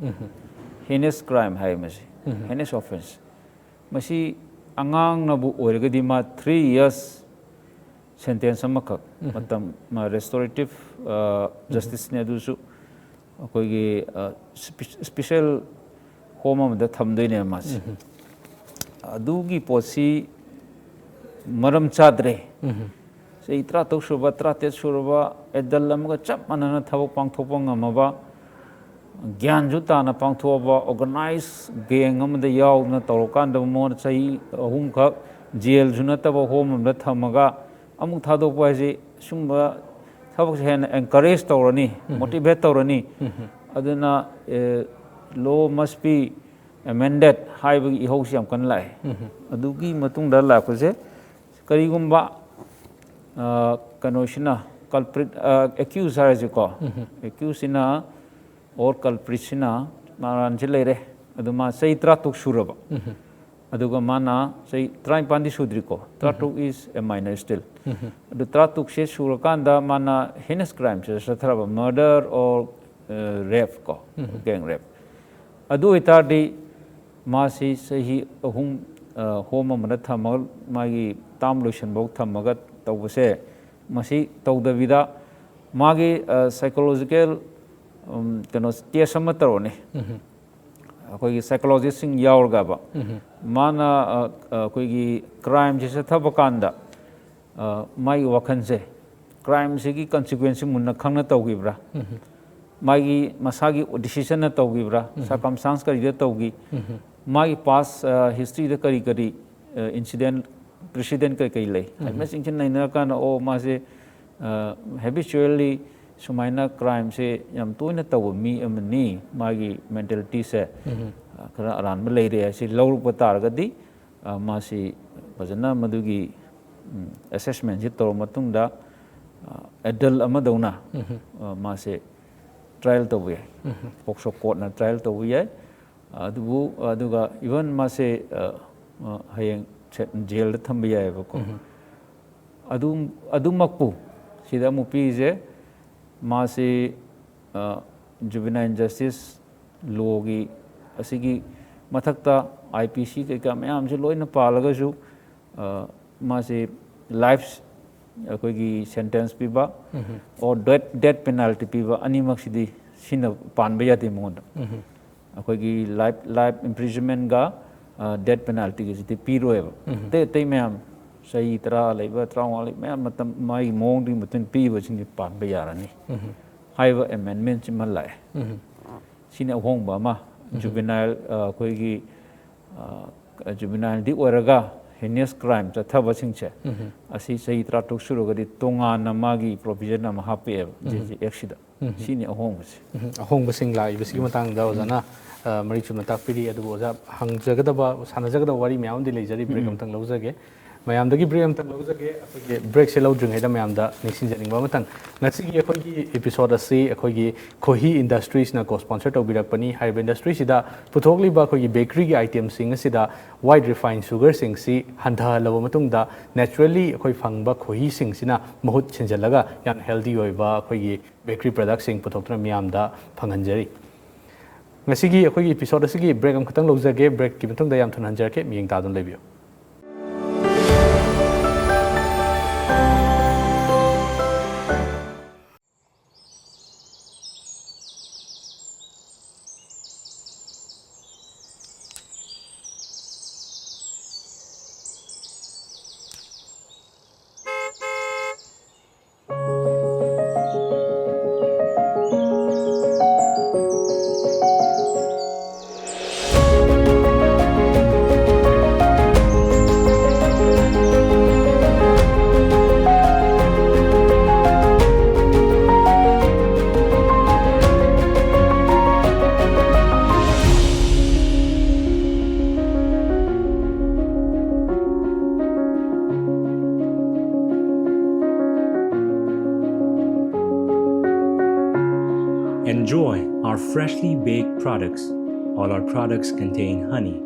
heinous crime ꯍꯥꯏ ꯃꯁꯤ, heinous offence꯫ ꯃꯁꯤ ꯑꯉꯥꯡꯅꯕꯨ ꯑꯣꯏꯔꯒꯗꯤ ꯃꯥ three years sentence ꯑꯃꯈꯛ, ꯃꯇꯝ ꯃꯥ restorative justiceꯅꯦ ꯑꯗꯨꯁꯨ, ꯑꯩꯈꯣꯏꯒꯤ special home ꯑꯃꯗ ꯊꯝꯗꯣꯏꯅꯦꯕ ꯃꯥꯁꯦ꯫ ꯑꯗꯨꯒꯤ ꯄꯣꯠꯁꯤ ꯃꯔꯝ ꯆꯥꯗ꯭ꯔꯦ꯫ ꯆꯍꯤ ꯇꯔꯥꯇꯔꯨꯛ ꯁꯨꯔꯕ, ꯇꯔꯥꯇꯔꯦꯠ ꯁꯨꯔꯕ adult ꯑꯃꯒ ꯆꯞ ꯃꯥꯟꯅꯅ ꯊꯕꯛ ꯄꯥꯡꯊꯣꯛꯄ ꯉꯝꯃꯕ, ꯒ꯭ꯌꯥꯟꯁꯨ ꯇꯥꯅ ꯄꯥꯡꯊꯣꯛꯑꯕ, organized gang ꯑꯃꯗ ꯌꯥꯎꯗꯅ ꯇꯧꯔꯀꯥꯟꯗ ꯃꯉꯣꯟꯗ ꯆꯍꯤ ꯑꯍꯨꯝꯈꯛ ꯖꯦꯜꯁꯨ ꯅꯠꯇꯕ home ꯑꯃꯗ ꯊꯝꯃꯒ ꯑꯃꯨꯛ ꯊꯥꯗꯣꯛꯄ ꯍꯥꯏꯁꯤ ꯁꯨꯝꯕ ꯊꯕꯛꯁꯦ ꯍꯦꯟꯅ encourage ꯇꯧꯔꯅꯤ, motivate ꯇꯧꯔꯅꯤ꯫ ꯑꯗꯨꯅ law must be amended ꯍꯥꯏꯕꯒꯤ ꯏꯍꯧꯁꯤ ꯌꯥꯝ ꯀꯟꯅ ꯂꯥꯛꯑꯦ꯫ ꯑꯗꯨꯒꯤ ꯃꯇꯨꯡꯗ ꯂꯥꯛꯄꯁꯦ ꯀꯔꯤꯒꯨꯝꯕ ꯀꯩꯅꯣꯁꯤꯅ culprit, accused ꯍꯥꯏꯔꯁꯤꯀꯣ, accusedꯁꯤꯅ or culpritꯁꯤꯅ ꯃꯔꯥꯟꯁꯤ ꯂꯩꯔꯦ, ꯑꯗꯨ ꯃꯥ ꯆꯍꯤ ꯇꯔꯥꯇꯔꯨꯛ ꯁꯨꯔꯕ, ꯑꯗꯨꯒ ꯃꯥꯅ ꯆꯍꯤ ꯇꯔꯥꯅꯤꯄꯥꯟꯗꯤ ꯁꯨꯗ꯭ꯔꯤꯀꯣ, ꯇꯔꯥꯇꯔꯨꯛ is a minor still꯫ ꯑꯗꯨ ꯇꯔꯥꯇꯔꯨꯛꯁꯦ ꯁꯨꯔꯀꯥꯟꯗ ꯃꯥꯅ heinous crimeꯁꯦ ꯆꯠꯊꯔꯕ, murder or rape ꯀꯣ, gang rape, ꯑꯗꯨ ꯑꯣꯏꯇꯥꯔꯗꯤ ꯃꯥꯁꯤ ꯆꯍꯤ ꯑꯍꯨꯝ home ꯑꯃꯗ ꯊꯝꯃꯒ ꯃꯥꯒꯤ term ꯂꯣꯏꯁꯤꯟꯐꯥꯎ ꯊꯝꯃꯒ ꯇꯧꯕꯁꯦ, ꯃꯁꯤ ꯇꯧꯗꯕꯤꯗ ꯃꯥꯒꯤ psychological ꯀꯩꯅꯣ test ꯑꯃ ꯇꯧꯔꯅꯤ꯫ ꯑꯩꯈꯣꯏꯒꯤ ꯁꯥꯏꯀꯣꯂꯣꯖꯤꯁꯁꯤꯡ ꯌꯥꯎꯔꯒꯕ, ꯃꯥꯅ ꯑ, ꯑ, ꯑꯩꯈꯣꯏꯒꯤ ꯀ꯭ꯔꯥꯏꯝꯁꯤ ꯆꯠꯊꯕ ꯀꯥꯟꯗ, ꯑ, ꯃꯥꯒꯤ ꯋꯥꯈꯜꯁꯦ, ꯀ꯭ꯔꯥꯏꯝꯁꯤꯒꯤ ꯀꯟꯁꯤꯀ꯭ꯋꯦꯟꯁꯁꯤ ꯃꯨꯟꯅ ꯈꯪꯅ ꯇꯧꯈꯤꯕ꯭ꯔꯥ, ꯃꯥꯒꯤ ꯃꯁꯥꯒꯤ ꯗꯤꯁꯤꯖꯟꯅ ꯇꯧꯈꯤꯕ꯭ꯔꯥ, ꯁꯔꯀꯝꯁꯇꯥꯟꯁ ꯀꯔꯤꯗ ꯇꯧꯈꯤ, ꯃꯥꯒꯤ ꯄꯥꯁ ꯍꯤꯁꯇ꯭ꯔꯤꯗ ꯀꯔꯤ ꯀꯔꯤ ꯏꯟꯁꯤꯗꯦꯟ, ꯄ꯭ꯔꯤꯁꯤꯗꯦꯟ ꯀꯔꯤ ꯀꯔꯤ ꯂꯩ ꯍꯥꯏꯕꯅꯆꯤꯡꯁꯤ ꯅꯩꯅꯔꯀꯥꯟꯗ, ꯑꯣ, ꯃꯥꯁꯦ ꯍꯦꯕꯤꯆꯨꯋꯦꯜꯂꯤ ꯁꯨꯃꯥꯏꯅ ꯀ꯭ꯔꯥꯏꯝꯁꯦ ꯌꯥꯝ ꯇꯣꯏꯅ ꯇꯧꯕ ꯃꯤ ꯑꯃꯅꯤ, ꯃꯥꯒꯤ ꯃꯦꯟꯇꯦꯂꯤꯇꯤꯁꯦ ꯈꯔ ꯑꯔꯥꯟꯕ ꯂꯩꯔꯦ ꯍꯥꯏꯁꯤ ꯂꯧꯔꯛꯄ ꯇꯥꯔꯒꯗꯤ, ꯑ, ꯃꯥꯁꯤ ꯐꯖꯅ ꯃꯗꯨꯒꯤ ꯑꯦꯁꯦꯁꯃꯦꯟꯁꯤ ꯇꯧꯔꯕ ꯃꯇꯨꯡꯗ, ꯑꯦꯗꯜ ꯑꯃꯗꯧꯅ, ꯑ, ꯃꯥꯁꯦ ꯇ꯭ꯔꯥꯏꯌꯦꯜ ꯇꯧꯕ ꯌꯥꯏ꯫ ꯄꯣꯛꯁꯣ ꯀꯣꯔꯠꯅ ꯇ꯭ꯔꯥꯏꯌꯦꯜ ꯇꯧꯕ ꯌꯥꯏ꯫ ꯑꯗꯨꯕꯨ, ꯑꯗꯨꯒ ꯏꯚꯟ ꯃꯥꯁꯦ, ꯑ, ꯑ, ꯍꯌꯦꯡ ꯁꯦ-, ꯖꯦꯜꯗ ꯊꯝꯕ ꯌꯥꯏꯑꯕꯀꯣ꯫ ꯑꯗꯨ, ꯑꯗꯨꯃꯛꯄꯨ ꯁꯤꯗ ꯑꯃꯨꯛ ꯄꯤꯔꯤꯁꯦ, ꯃꯥꯁꯤ, ꯑ, ꯖꯨꯕꯤꯅꯥꯏꯜ ꯖꯁꯇꯤꯁ ꯂꯣꯒꯤ ꯑꯁꯤꯒꯤ ꯃꯊꯛꯇ ꯑꯥꯏ ꯄꯤ ꯁꯤ ꯀꯩꯀꯥ ꯃꯌꯥꯝꯁꯦ ꯂꯣꯏꯅ ꯄꯥꯜꯂꯒꯁꯨ, ꯑ, ꯃꯥꯁꯤ ꯂꯥꯏꯐ ꯑꯩꯈꯣꯏꯒꯤ ꯁꯦꯟꯇꯦꯟꯁ ꯄꯤꯕ, ꯑꯣ ꯗꯦꯠ, ꯗꯦꯠ ꯄꯦꯅꯥꯜꯇꯤ ꯄꯤꯕ, ꯑꯅꯤꯃꯛꯁꯤꯗꯤ ꯁꯤꯅ ꯄꯥꯟꯕ ꯌꯥꯗꯦ ꯃꯉꯣꯟꯗ꯫ ꯑꯩꯈꯣꯏꯒꯤ ꯂꯥꯏꯐ, ꯂꯥꯏꯐ ꯏꯝꯄ꯭ꯔꯤꯖꯟꯃꯦꯟꯒ ꯗꯦꯠ ꯄꯦꯅꯥꯜꯇꯤꯒꯁꯤꯗꯤ ꯄꯤꯔꯣꯏꯕ꯫ ꯑꯇꯩ ꯑꯇꯩ ꯃꯌꯥꯝ, ꯆꯍꯤ ꯇꯔꯥ ꯂꯩꯕ, ꯇꯔꯥꯃꯉꯥ ꯂꯩꯕ ꯃꯌꯥꯝ, ꯃꯇꯝ, ꯃꯥꯒꯤ ꯃꯑꯣꯡꯗꯨꯒꯤ ꯃꯇꯨꯡ ꯄꯤꯕꯁꯤꯡꯁꯤ ꯄꯥꯟꯕ ꯌꯥꯔꯅꯤ ꯍꯥꯏꯕ ꯑꯦꯃꯦꯟꯃꯦꯟꯁꯤꯃ ꯂꯥꯛꯑꯦ꯫ ꯁꯤꯅꯤ ꯑꯍꯣꯡꯕ ꯑꯃ꯫ ꯖꯨꯕꯤꯅꯥꯏꯜ, ꯑ, ꯑꯩꯈꯣꯏꯒꯤ, ꯑ, ꯖꯨꯕꯤꯅꯥꯏꯜꯗꯤ ꯑꯣꯏꯔꯒ ꯍꯦꯅꯤꯌꯁ ꯀ꯭ꯔꯥꯏꯝ ꯆꯠꯊꯕꯁꯤꯡꯁꯦ, ꯑꯁꯤ ꯆꯍꯤ ꯇꯔꯥꯇꯔꯨꯛ ꯁꯨꯔꯒꯗꯤ ꯇꯣꯉꯥꯟꯅ ꯃꯥꯒꯤ ꯄ꯭ꯔꯣꯚꯤꯖꯟ ꯑꯃ ꯍꯥꯞꯄꯛꯑꯦꯕ ꯖꯦ ꯖꯦ ꯑꯦꯛꯁꯤꯗ꯫ ꯁꯤꯅꯤ ꯑꯍꯣꯡꯕꯁꯦ꯫ ꯎꯝ, ꯑꯍꯣꯡꯕꯁꯤꯡ ꯂꯥꯛꯏꯕꯁꯤꯒꯤ ꯃꯇꯥꯡꯗ ꯑꯣꯖꯥꯅ, ꯑ, ꯃꯔꯤꯛ ꯆꯨꯝꯅ ꯇꯥꯛꯄꯤꯔꯤ꯫ ꯑꯗꯨꯕꯨ ꯑꯣꯖꯥ, ꯍꯪꯖꯒꯗꯕ, ꯁꯥꯟꯅꯖꯒꯗꯕ ꯋꯥꯔꯤ ꯃꯌꯥꯝ ꯑꯃꯗꯤ ꯂꯩꯖꯔꯤ꯫ ꯕ꯭ꯔꯦꯛ ꯑꯃꯇꯪ ꯂꯧꯖꯒꯦ꯫ ꯃꯌꯥꯝꯗꯒꯤ ꯕ꯭ꯔꯦꯛ ꯑꯃꯇꯪ ꯂꯧꯖꯒꯦ꯫ ꯑꯩꯈꯣꯏꯒꯤ ꯕ꯭ꯔꯦꯛꯁꯦ ꯂꯧꯗ꯭ꯔꯤꯉꯩꯗ ꯃꯌꯥꯝꯗ ꯅꯤꯡꯁꯤꯡꯖꯅꯤꯡꯕ ꯑꯃꯇꯪ, ꯉꯁꯤꯒꯤ ꯑꯩꯈꯣꯏꯒꯤ ꯏꯄꯤꯁꯣꯗ ꯑꯁꯤ ꯑꯩꯈꯣꯏꯒꯤ ꯈꯣꯍꯤ ꯏꯟꯗꯁꯇ꯭ꯔꯤꯁꯅ ꯀꯣ ꯁ꯭ꯄꯣꯟꯁꯔ ꯇꯧꯕꯤꯔꯛꯄꯅꯤ꯫ ꯍꯥꯏꯔꯤꯕ ꯏꯟꯗꯁꯇ꯭ꯔꯤꯁꯤꯗ ꯄꯨꯊꯣꯛꯂꯤꯕ ꯑꯩꯈꯣꯏꯒꯤ ꯕꯦꯀꯔꯤꯒꯤ ꯑꯥꯏꯇꯦꯝꯁꯤꯡ ꯑꯁꯤꯗ ꯋꯥꯏꯠ ꯔꯤꯐꯥꯏꯟ ꯁꯨꯒꯔꯁꯤꯡꯁꯤ ꯍꯟꯊꯍꯜꯂꯕ ꯃꯇꯨꯡꯗ, ꯅꯦꯆꯔꯦꯜꯂꯤ ꯑꯩꯈꯣꯏ ꯐꯪꯕ ꯈꯣꯍꯤꯁꯤꯡꯁꯤꯅ ꯃꯍꯨꯠ ꯁꯤꯟꯖꯜꯂꯒ ꯌꯥꯝ ꯍꯦꯜꯗꯤ ꯑꯣꯏꯕ ꯑꯩꯈꯣꯏꯒꯤ ꯕꯦꯀꯔꯤ ꯄ꯭ꯔꯗꯛꯁꯤꯡ ꯄꯨꯊꯣꯛꯇꯨꯅ ꯃꯤꯌꯥꯝꯗ ꯐꯪꯍꯟꯖꯔꯤ꯫ ꯉꯁꯤꯒꯤ ꯑꯩꯈꯣꯏꯒꯤ ꯏꯄꯤꯁꯣꯗ ꯑꯁꯤꯒꯤ ꯕ꯭ꯔꯦꯛ ꯑꯃꯈꯛꯇꯪ ꯂꯧꯖꯒꯦ꯫ ꯕ꯭ꯔꯦꯛꯀꯤ ꯃꯇꯨꯡꯗ ꯌꯥꯝ ꯊꯨꯅ ꯍꯟꯖꯔꯛꯀꯦ꯫ ꯃꯤꯠꯌꯦꯡ ꯇꯥꯗꯨꯅ ꯂꯩꯕꯤꯌꯨ꯫ Enjoy our freshly baked products. All our products contain honey.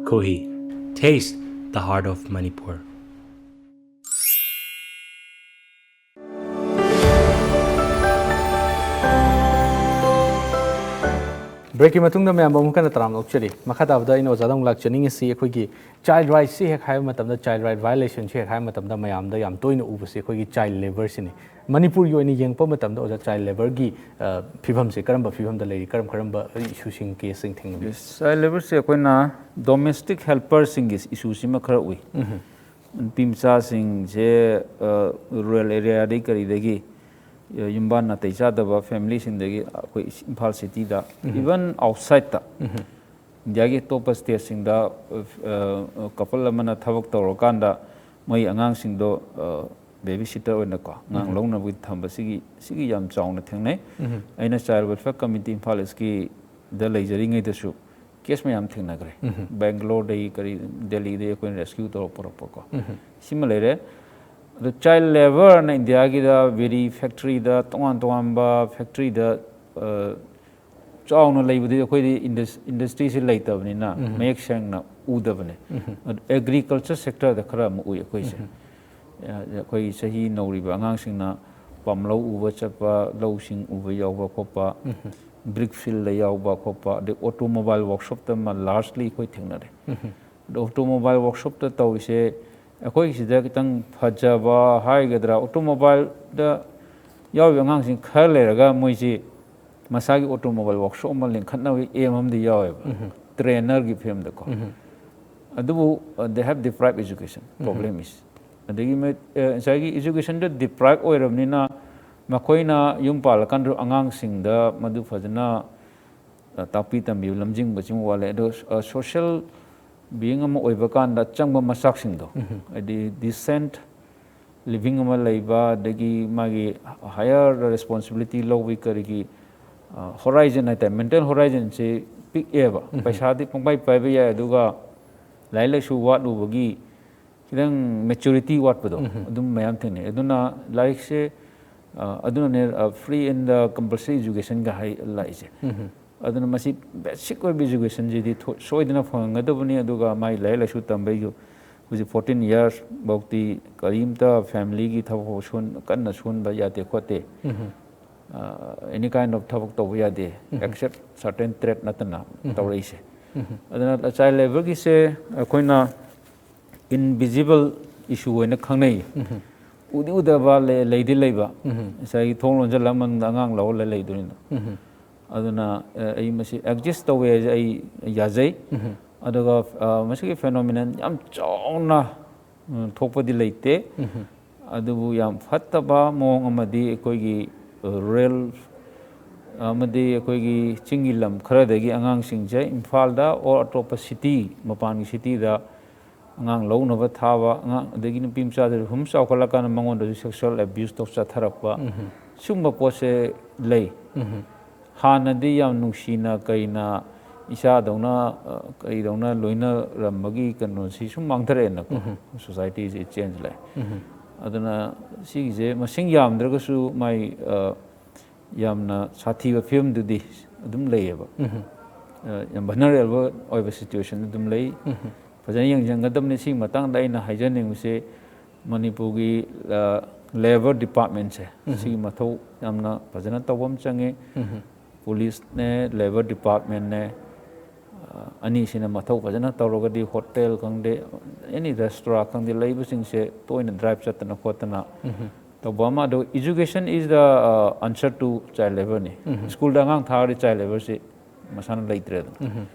Kohi, taste the heart of Manipur. ꯕ꯭ꯔꯦꯛꯀꯤ ꯃꯇꯨꯡꯗ ꯃꯌꯥꯝꯕꯨ ꯑꯃꯨꯛ ꯍꯟꯅ ꯇꯔꯥꯝꯅ ꯑꯣꯛꯆꯔꯤ꯫ ꯃꯈꯥ ꯇꯥꯕꯗ ꯑꯩꯅ ꯑꯣꯖꯥꯗ ꯑꯃꯨꯛ ꯂꯥꯛꯆꯅꯤꯡꯉꯤꯁꯤ, ꯑꯩꯈꯣꯏꯒꯤ ꯆꯥꯏꯜ ꯔꯥꯏꯠꯁꯤ ꯍꯦꯛ ꯍꯥꯏꯕ ꯃꯇꯝꯗ, ꯆꯥꯏꯜ ꯔꯥꯏꯠ ꯚꯥꯏꯑꯣꯂꯦꯁꯟꯁꯤ ꯍꯦꯛ ꯍꯥꯏꯕ ꯃꯇꯝꯗ, ꯃꯌꯥꯝꯗ ꯌꯥꯝ ꯇꯣꯏꯅ ꯎꯕꯁꯤ ꯑꯩꯈꯣꯏꯒꯤ ꯆꯥꯏꯜ ꯂꯦꯕꯔꯁꯤꯅꯤ꯫ ꯃꯅꯤꯄꯨꯔꯒꯤ ꯑꯣꯏꯅ ꯌꯦꯡꯉꯛꯄ ꯃꯇꯝꯗ ꯑꯣꯖꯥ, ꯆꯥꯏꯜ ꯂꯦꯕꯔꯒꯤ ꯐꯤꯕꯝꯁꯦ ꯀꯔꯝꯕ ꯐꯤꯕꯝꯗ ꯂꯩꯔꯤ, ꯀꯔꯝ ꯀꯔꯝꯕ ꯏꯁꯨꯁꯤꯡ, ꯀꯦꯁꯁꯤꯡ ꯊꯦꯡꯅꯕꯤ? ꯆꯥꯏꯜ ꯂꯦꯕꯔꯁꯦ ꯑꯩꯈꯣꯏꯅ ꯗꯣꯃꯦꯁꯇꯤꯛ ꯍꯦꯜꯄꯔꯁꯤꯡꯒꯤ ꯏꯁꯨꯁꯤꯃ ꯈꯔ ꯎꯏ꯫ ꯅꯨꯄꯤ ꯃꯆꯥꯁꯤꯡꯁꯦ ꯔꯨꯔꯦꯜ ꯑꯦꯔꯤꯌꯥꯗꯒꯤ ꯀꯔꯤꯗꯒꯤ ꯌꯨꯝꯕꯥꯟ ꯅꯥꯇꯩ ꯆꯥꯗꯕ ꯐꯦꯃꯤꯂꯤꯁꯤꯡꯗꯒꯤ ꯑꯩꯈꯣꯏ ꯏꯝꯐꯥꯜ ꯁꯤꯇꯤꯗ, ꯏꯚꯟ ꯑꯥꯎꯠꯁꯥꯏꯠꯇ, ꯏꯟꯗꯤꯌꯥꯒꯤ ꯑꯇꯣꯞꯄ ꯁ꯭ꯇꯦꯠꯁꯤꯡꯗ ꯀꯄꯜ ꯑꯃꯅ ꯊꯕꯛ ꯇꯧꯔꯀꯥꯟꯗ ꯃꯣꯏ ꯑꯉꯥꯡꯁꯤꯡꯗꯣ ꯕꯦꯕꯤ ꯁꯤꯇꯔ ꯑꯣꯏꯅꯀꯣ, ꯑꯉꯥꯡ ꯂꯧꯅꯕꯒꯤ ꯊꯝꯕ, ꯁꯤꯒꯤ ꯁꯤꯒꯤ ꯌꯥꯝ ꯆꯥꯎꯅ ꯊꯦꯡꯅꯩ꯫ ꯑꯩꯅ ꯆꯥꯏꯜ ꯋꯦꯜꯐꯤꯌꯔ ꯀꯃꯤꯇꯤ ꯏꯝꯐꯥꯜ ꯏꯁꯀꯤꯗ ꯂꯩꯖꯔꯤꯉꯩꯗꯁꯨ ꯀꯦꯁ ꯃꯌꯥꯝ ꯊꯦꯡꯅꯈ꯭ꯔꯦ꯫ ꯕꯦꯡꯒ꯭ꯂꯣꯔꯗꯒꯤ ꯀꯔꯤ, ꯗꯦꯜꯂꯤꯗꯒꯤ ꯑꯩꯈꯣꯏꯅ ꯔꯦꯁꯀ꯭ꯌꯨ ꯇꯧꯔꯛ ꯄꯨꯔꯛꯄꯀꯣ꯫ ꯁꯤꯃ ꯂꯩꯔꯦ꯫ ꯑꯗꯣ ꯆꯥꯏꯜ ꯂꯦꯕꯔꯅ ꯏꯟꯗꯤꯌꯥꯒꯤꯗ ꯕꯤꯔꯤ ꯐꯦꯛꯇ꯭ꯔꯤꯗ, ꯇꯣꯉꯥꯟ ꯇꯣꯉꯥꯟꯕ ꯐꯦꯛꯇ꯭ꯔꯤꯗ ꯆꯥꯎꯅ ꯂꯩꯕꯗꯤ ꯑꯩꯈꯣꯏꯗꯤ ꯏꯟꯗꯁꯇ꯭ꯔꯤꯁꯤ ꯂꯩꯇꯕꯅꯤꯅ ꯃꯌꯦꯛ ꯁꯦꯡꯅ ꯎꯗꯕꯅꯦ꯫ ꯑꯗꯨ ꯑꯦꯒ꯭ꯔꯤꯀꯜꯆꯔ ꯁꯦꯛꯇꯔꯗ ꯈꯔ ꯑꯃ ꯎꯏ ꯑꯩꯈꯣꯏꯁꯦ꯫ ꯑꯩꯈꯣꯏ ꯆꯍꯤ ꯅꯧꯔꯤꯕ ꯑꯉꯥꯡꯁꯤꯡꯅ ꯄꯥꯝꯂꯧ ꯎꯕ ꯆꯠꯄ, ꯂꯧꯁꯤꯡ ꯎꯕ ꯌꯥꯎꯕ ꯈꯣꯠꯄ, ꯕ꯭ꯔꯤꯛ ꯐꯤꯜꯗ ꯌꯥꯎꯕ ꯈꯣꯠꯄ, ꯑꯗꯩ ꯑꯣꯇꯣꯃꯣꯕꯥꯏꯜ ꯋꯥꯔꯛꯁꯣꯞꯇ ꯑꯃ ꯂꯥꯔꯖꯂꯤ ꯑꯩꯈꯣꯏ ꯊꯦꯡꯅꯔꯦ꯫ ꯑꯗꯣ ꯑꯣꯇꯣꯃꯣꯕꯥꯏꯜ ꯋꯥꯔꯛꯁꯣꯞꯇ ꯇꯧꯔꯤꯁꯦ, ꯑꯩꯈꯣꯏꯒꯤꯁꯤꯗ ꯈꯤꯇꯪ ꯐꯖꯕ ꯍꯥꯏꯒꯗ꯭ꯔꯥ, ꯑꯣꯇꯣꯃꯣꯕꯥꯏꯜꯗ ꯌꯥꯎꯔꯤꯕ ꯑꯉꯥꯡꯁꯤꯡ ꯈꯔ ꯂꯩꯔꯒ ꯃꯣꯏꯁꯤ ꯃꯁꯥꯒꯤ ꯑꯣꯇꯣꯃꯣꯕꯥꯏꯜ ꯋꯥꯔꯛꯁꯣꯞ ꯑꯃ ꯂꯤꯡꯈꯠꯅꯕꯒꯤ ꯑꯦꯝ ꯑꯃꯗꯤ ꯌꯥꯎꯋꯦꯕ, ꯇ꯭ꯔꯦꯅꯔꯒꯤ ꯐꯤꯕꯝꯗꯀꯣ꯫ ꯑꯗꯨꯕꯨ they have deprived education, problem is꯫ ꯑꯗꯒꯤ ꯉꯁꯥꯏꯒꯤ ꯏꯖꯨꯀꯦꯁꯟꯗ ꯗꯤꯄ꯭ꯔꯥꯏꯞ ꯑꯣꯏꯔꯕꯅꯤꯅ ꯃꯈꯣꯏꯅ ꯌꯨꯝ ꯄꯥꯜꯂꯀꯥꯟꯗ ꯑꯉꯥꯡꯁꯤꯡꯗ ꯃꯗꯨ ꯐꯖꯅ ꯇꯥꯛꯄꯤ ꯇꯝꯕꯤꯕ, ꯂꯝꯖꯤꯡꯕꯁꯤꯃ ꯋꯥꯠꯂꯦ꯫ ꯑꯗꯣ ꯁꯣꯁꯤꯌꯦꯜ ꯕꯤꯌꯤꯡ ꯑꯃ ꯑꯣꯏꯕ ꯀꯥꯟꯗ ꯆꯪꯕ ꯃꯆꯥꯛꯁꯤꯡꯗꯣ, ꯍꯥꯏꯗꯤ ꯗꯤꯁꯦꯟꯠ ꯂꯤꯕꯤꯡ ꯑꯃ ꯂꯩꯕ, ꯑꯗꯒꯤ ꯃꯥꯒꯤ ꯍꯥꯏꯌꯔ ꯔꯦꯁꯄꯣꯟꯁꯤꯕꯤꯂꯤꯇꯤ ꯂꯧꯕꯒꯤ ꯀꯔꯤꯒꯤ ꯍꯣꯔꯥꯏꯖꯟ ꯍꯥꯏꯇꯥꯔꯦ, ꯃꯦꯟꯇꯦꯜ ꯍꯣꯔꯥꯏꯖꯟꯁꯤ ꯄꯤꯛꯑꯦꯕ꯫ ꯄꯩꯁꯥꯗꯤ ꯄꯪꯄꯥꯏ ꯄꯥꯏꯕ ꯌꯥꯏ, ꯑꯗꯨꯒ ꯂꯥꯏꯔꯤꯛ ꯂꯥꯏꯁꯨ ꯋꯥꯠꯂꯨꯕꯒꯤ ꯈꯤꯇꯪ ꯃꯦꯆꯨꯔꯤꯇꯤ ꯋꯥꯠꯄꯗꯣ ꯑꯗꯨꯝ ꯃꯌꯥꯝ ꯊꯦꯡꯅꯩ꯫ ꯑꯗꯨꯅ ꯂꯥꯏꯔꯤꯛꯁꯦ ꯑ, ꯑꯗꯨꯅꯅꯦ, ꯑ, free and, ꯑ, compulsory educationꯒ ꯍꯥꯏ ꯂꯥꯛꯏꯁꯦ꯫ ꯑꯗꯨꯅ ꯃꯁꯤ basic ꯑꯣꯏꯕ educationꯁꯤꯗꯤ ꯊꯣ-, ꯁꯣꯏꯗꯅ ꯐꯪꯍꯟꯒꯗꯕꯅꯤ꯫ ꯑꯗꯨꯒ ꯃꯥꯏ ꯂꯥꯏꯔꯤꯛ ꯂꯥꯏꯁꯨ ꯇꯝꯕꯩꯁꯨ ꯍꯧꯖꯤꯛ fourteen years ꯐꯥꯎꯇꯤ ꯀꯔꯤꯝꯇ familyꯒꯤ ꯊꯕꯛ ꯐꯥꯎ ꯁꯨꯍꯟ-, ꯀꯟꯅ ꯁꯨꯍꯟꯕ ꯌꯥꯗꯦ ꯈꯣꯠꯇꯦ꯫ ꯑ, any kind of ꯊꯕꯛ ꯇꯧꯕ ꯌꯥꯗꯦ, except certain trade ꯅꯠꯇꯅ ꯇꯧꯔꯛꯏꯁꯦ꯫ ꯑꯗꯨꯅ child labourꯒꯤꯁꯦ ꯑꯩꯈꯣꯏꯅ invisible issue ꯑꯣꯏꯅ ꯈꯪꯅꯩ꯫ ꯎꯗꯤ ꯎꯗꯕ ꯂꯩ-, ꯂꯩꯗꯤ ꯂꯩꯕ꯫ ꯉꯁꯥꯏꯒꯤ ꯊꯣꯡ ꯂꯣꯟꯁꯤꯜꯂ ꯃꯅꯨꯡꯗ ꯑꯉꯥꯡ ꯂꯧꯔ ꯂꯩ-, ꯂꯩꯗꯣꯏꯅꯤꯅ꯫ ꯑꯗꯨꯅ, ꯑ, ꯑꯩ ꯃꯁꯤ exist ꯇꯧꯋꯦ ꯍꯥꯏꯁꯦ ꯑꯩ ꯌꯥꯖꯩ꯫ ꯑꯗꯨꯒ, ꯑ, ꯃꯁꯤꯒꯤ phenomenon ꯌꯥꯝ ꯆꯥꯎꯅ, ꯎꯝ, ꯊꯣꯛꯄꯗꯤ ꯂꯩꯇꯦ꯫ ꯑꯗꯨꯕꯨ ꯌꯥꯝ ꯐꯠꯇꯕ ꯃꯑꯣꯡ ꯑꯃꯗꯤ ꯑꯩꯈꯣꯏꯒꯤ, ꯑ, rural ꯑꯃꯗꯤ ꯑꯩꯈꯣꯏꯒꯤ ꯆꯤꯡꯒꯤ ꯂꯝ ꯈꯔꯗꯒꯤ ꯑꯉꯥꯡꯁꯤꯡꯁꯦ ꯏꯝꯐꯥꯜꯗ or ꯑꯇꯣꯞꯄ city, ꯃꯄꯥꯟꯒꯤ cityꯗ ꯑꯉꯥꯡ ꯂꯧꯅꯕ ꯊꯥꯕ, ꯑꯉꯥꯡ, ꯑꯗꯒꯤ ꯅꯨꯄꯤ ꯃꯆꯥꯗꯨ ꯁꯨꯝ ꯆꯥꯎꯈꯠꯂꯀꯥꯟꯗ ꯃꯉꯣꯟꯗꯁꯨ sexual abuse ꯇꯧ ꯆꯠꯊꯔꯛꯄ, ꯁꯤꯒꯨꯝꯕ ꯄꯣꯠꯁꯦ ꯂꯩ꯫ ꯍꯥꯟꯅꯗꯤ ꯌꯥꯝ ꯅꯨꯡꯁꯤꯅ ꯀꯩꯅ ꯏꯆꯥꯗꯧꯅ, ꯑ, ꯀꯩꯗꯧꯅ ꯂꯣꯏꯅꯔꯝꯕꯒꯤ ꯀꯩꯅꯣꯁꯤ ꯁꯨꯝ ꯃꯥꯡꯊꯔꯛꯑꯦꯅꯀꯣ꯫ Societyꯁꯦ change ꯂꯥꯛꯑꯦ꯫ ꯑꯗꯨꯅ ꯁꯤꯒꯤꯁꯦ ꯃꯁꯤꯡ ꯌꯥꯝꯗ꯭ꯔꯒꯁꯨ ꯃꯥꯏ, ꯑ, ꯌꯥꯝꯅ ꯁꯥꯊꯤꯕ ꯐꯤꯕꯝꯗꯨꯗꯤ ꯑꯗꯨꯝ ꯂꯩꯌꯦꯕ꯫ ꯑ, ꯌꯥꯝ vulnerable ꯑꯣꯏꯕ situation ꯑꯗꯨꯝ ꯂꯩ꯫ ꯐꯖꯅ ꯌꯦꯡꯁꯤꯟꯒꯗꯕꯅꯤ꯫ ꯁꯤꯒꯤ ꯃꯇꯥꯡꯗ ꯑꯩꯅ ꯍꯥꯏꯖꯅꯤꯡꯕꯁꯦ, ꯃꯅꯤꯄꯨꯔꯒꯤ, ꯑ, labour departmentꯁꯦ, ꯁꯤꯒꯤ ꯃꯊꯧ ꯌꯥꯝꯅ ꯐꯖꯅ ꯇꯧꯕ ꯑꯃ ꯆꯪꯉꯤ꯫ Policeꯅꯦ, labour departmentꯅꯦ, ꯑ, ꯑꯅꯤꯁꯤꯅ ꯃꯊꯧ ꯐꯖꯅ ꯇꯧꯔꯒꯗꯤ hotel ꯈꯪꯗꯦ, any restaurant ꯈꯪꯗꯦ, ꯂꯩꯕꯁꯤꯡꯁꯦ ꯇꯣꯏꯅ drive ꯆꯠꯇꯅ ꯈꯣꯠꯇꯅ ꯇꯧꯕ ꯑꯃ꯫ ꯑꯗꯨ education is the, uh, answer to child labourꯅꯤ꯫ Schoolꯗ ꯑꯉꯥꯡ ꯊꯥꯔꯗꯤ child labourꯁꯤ ꯃꯁꯥꯅ ꯂꯩꯇ꯭ꯔꯦꯗꯅ꯫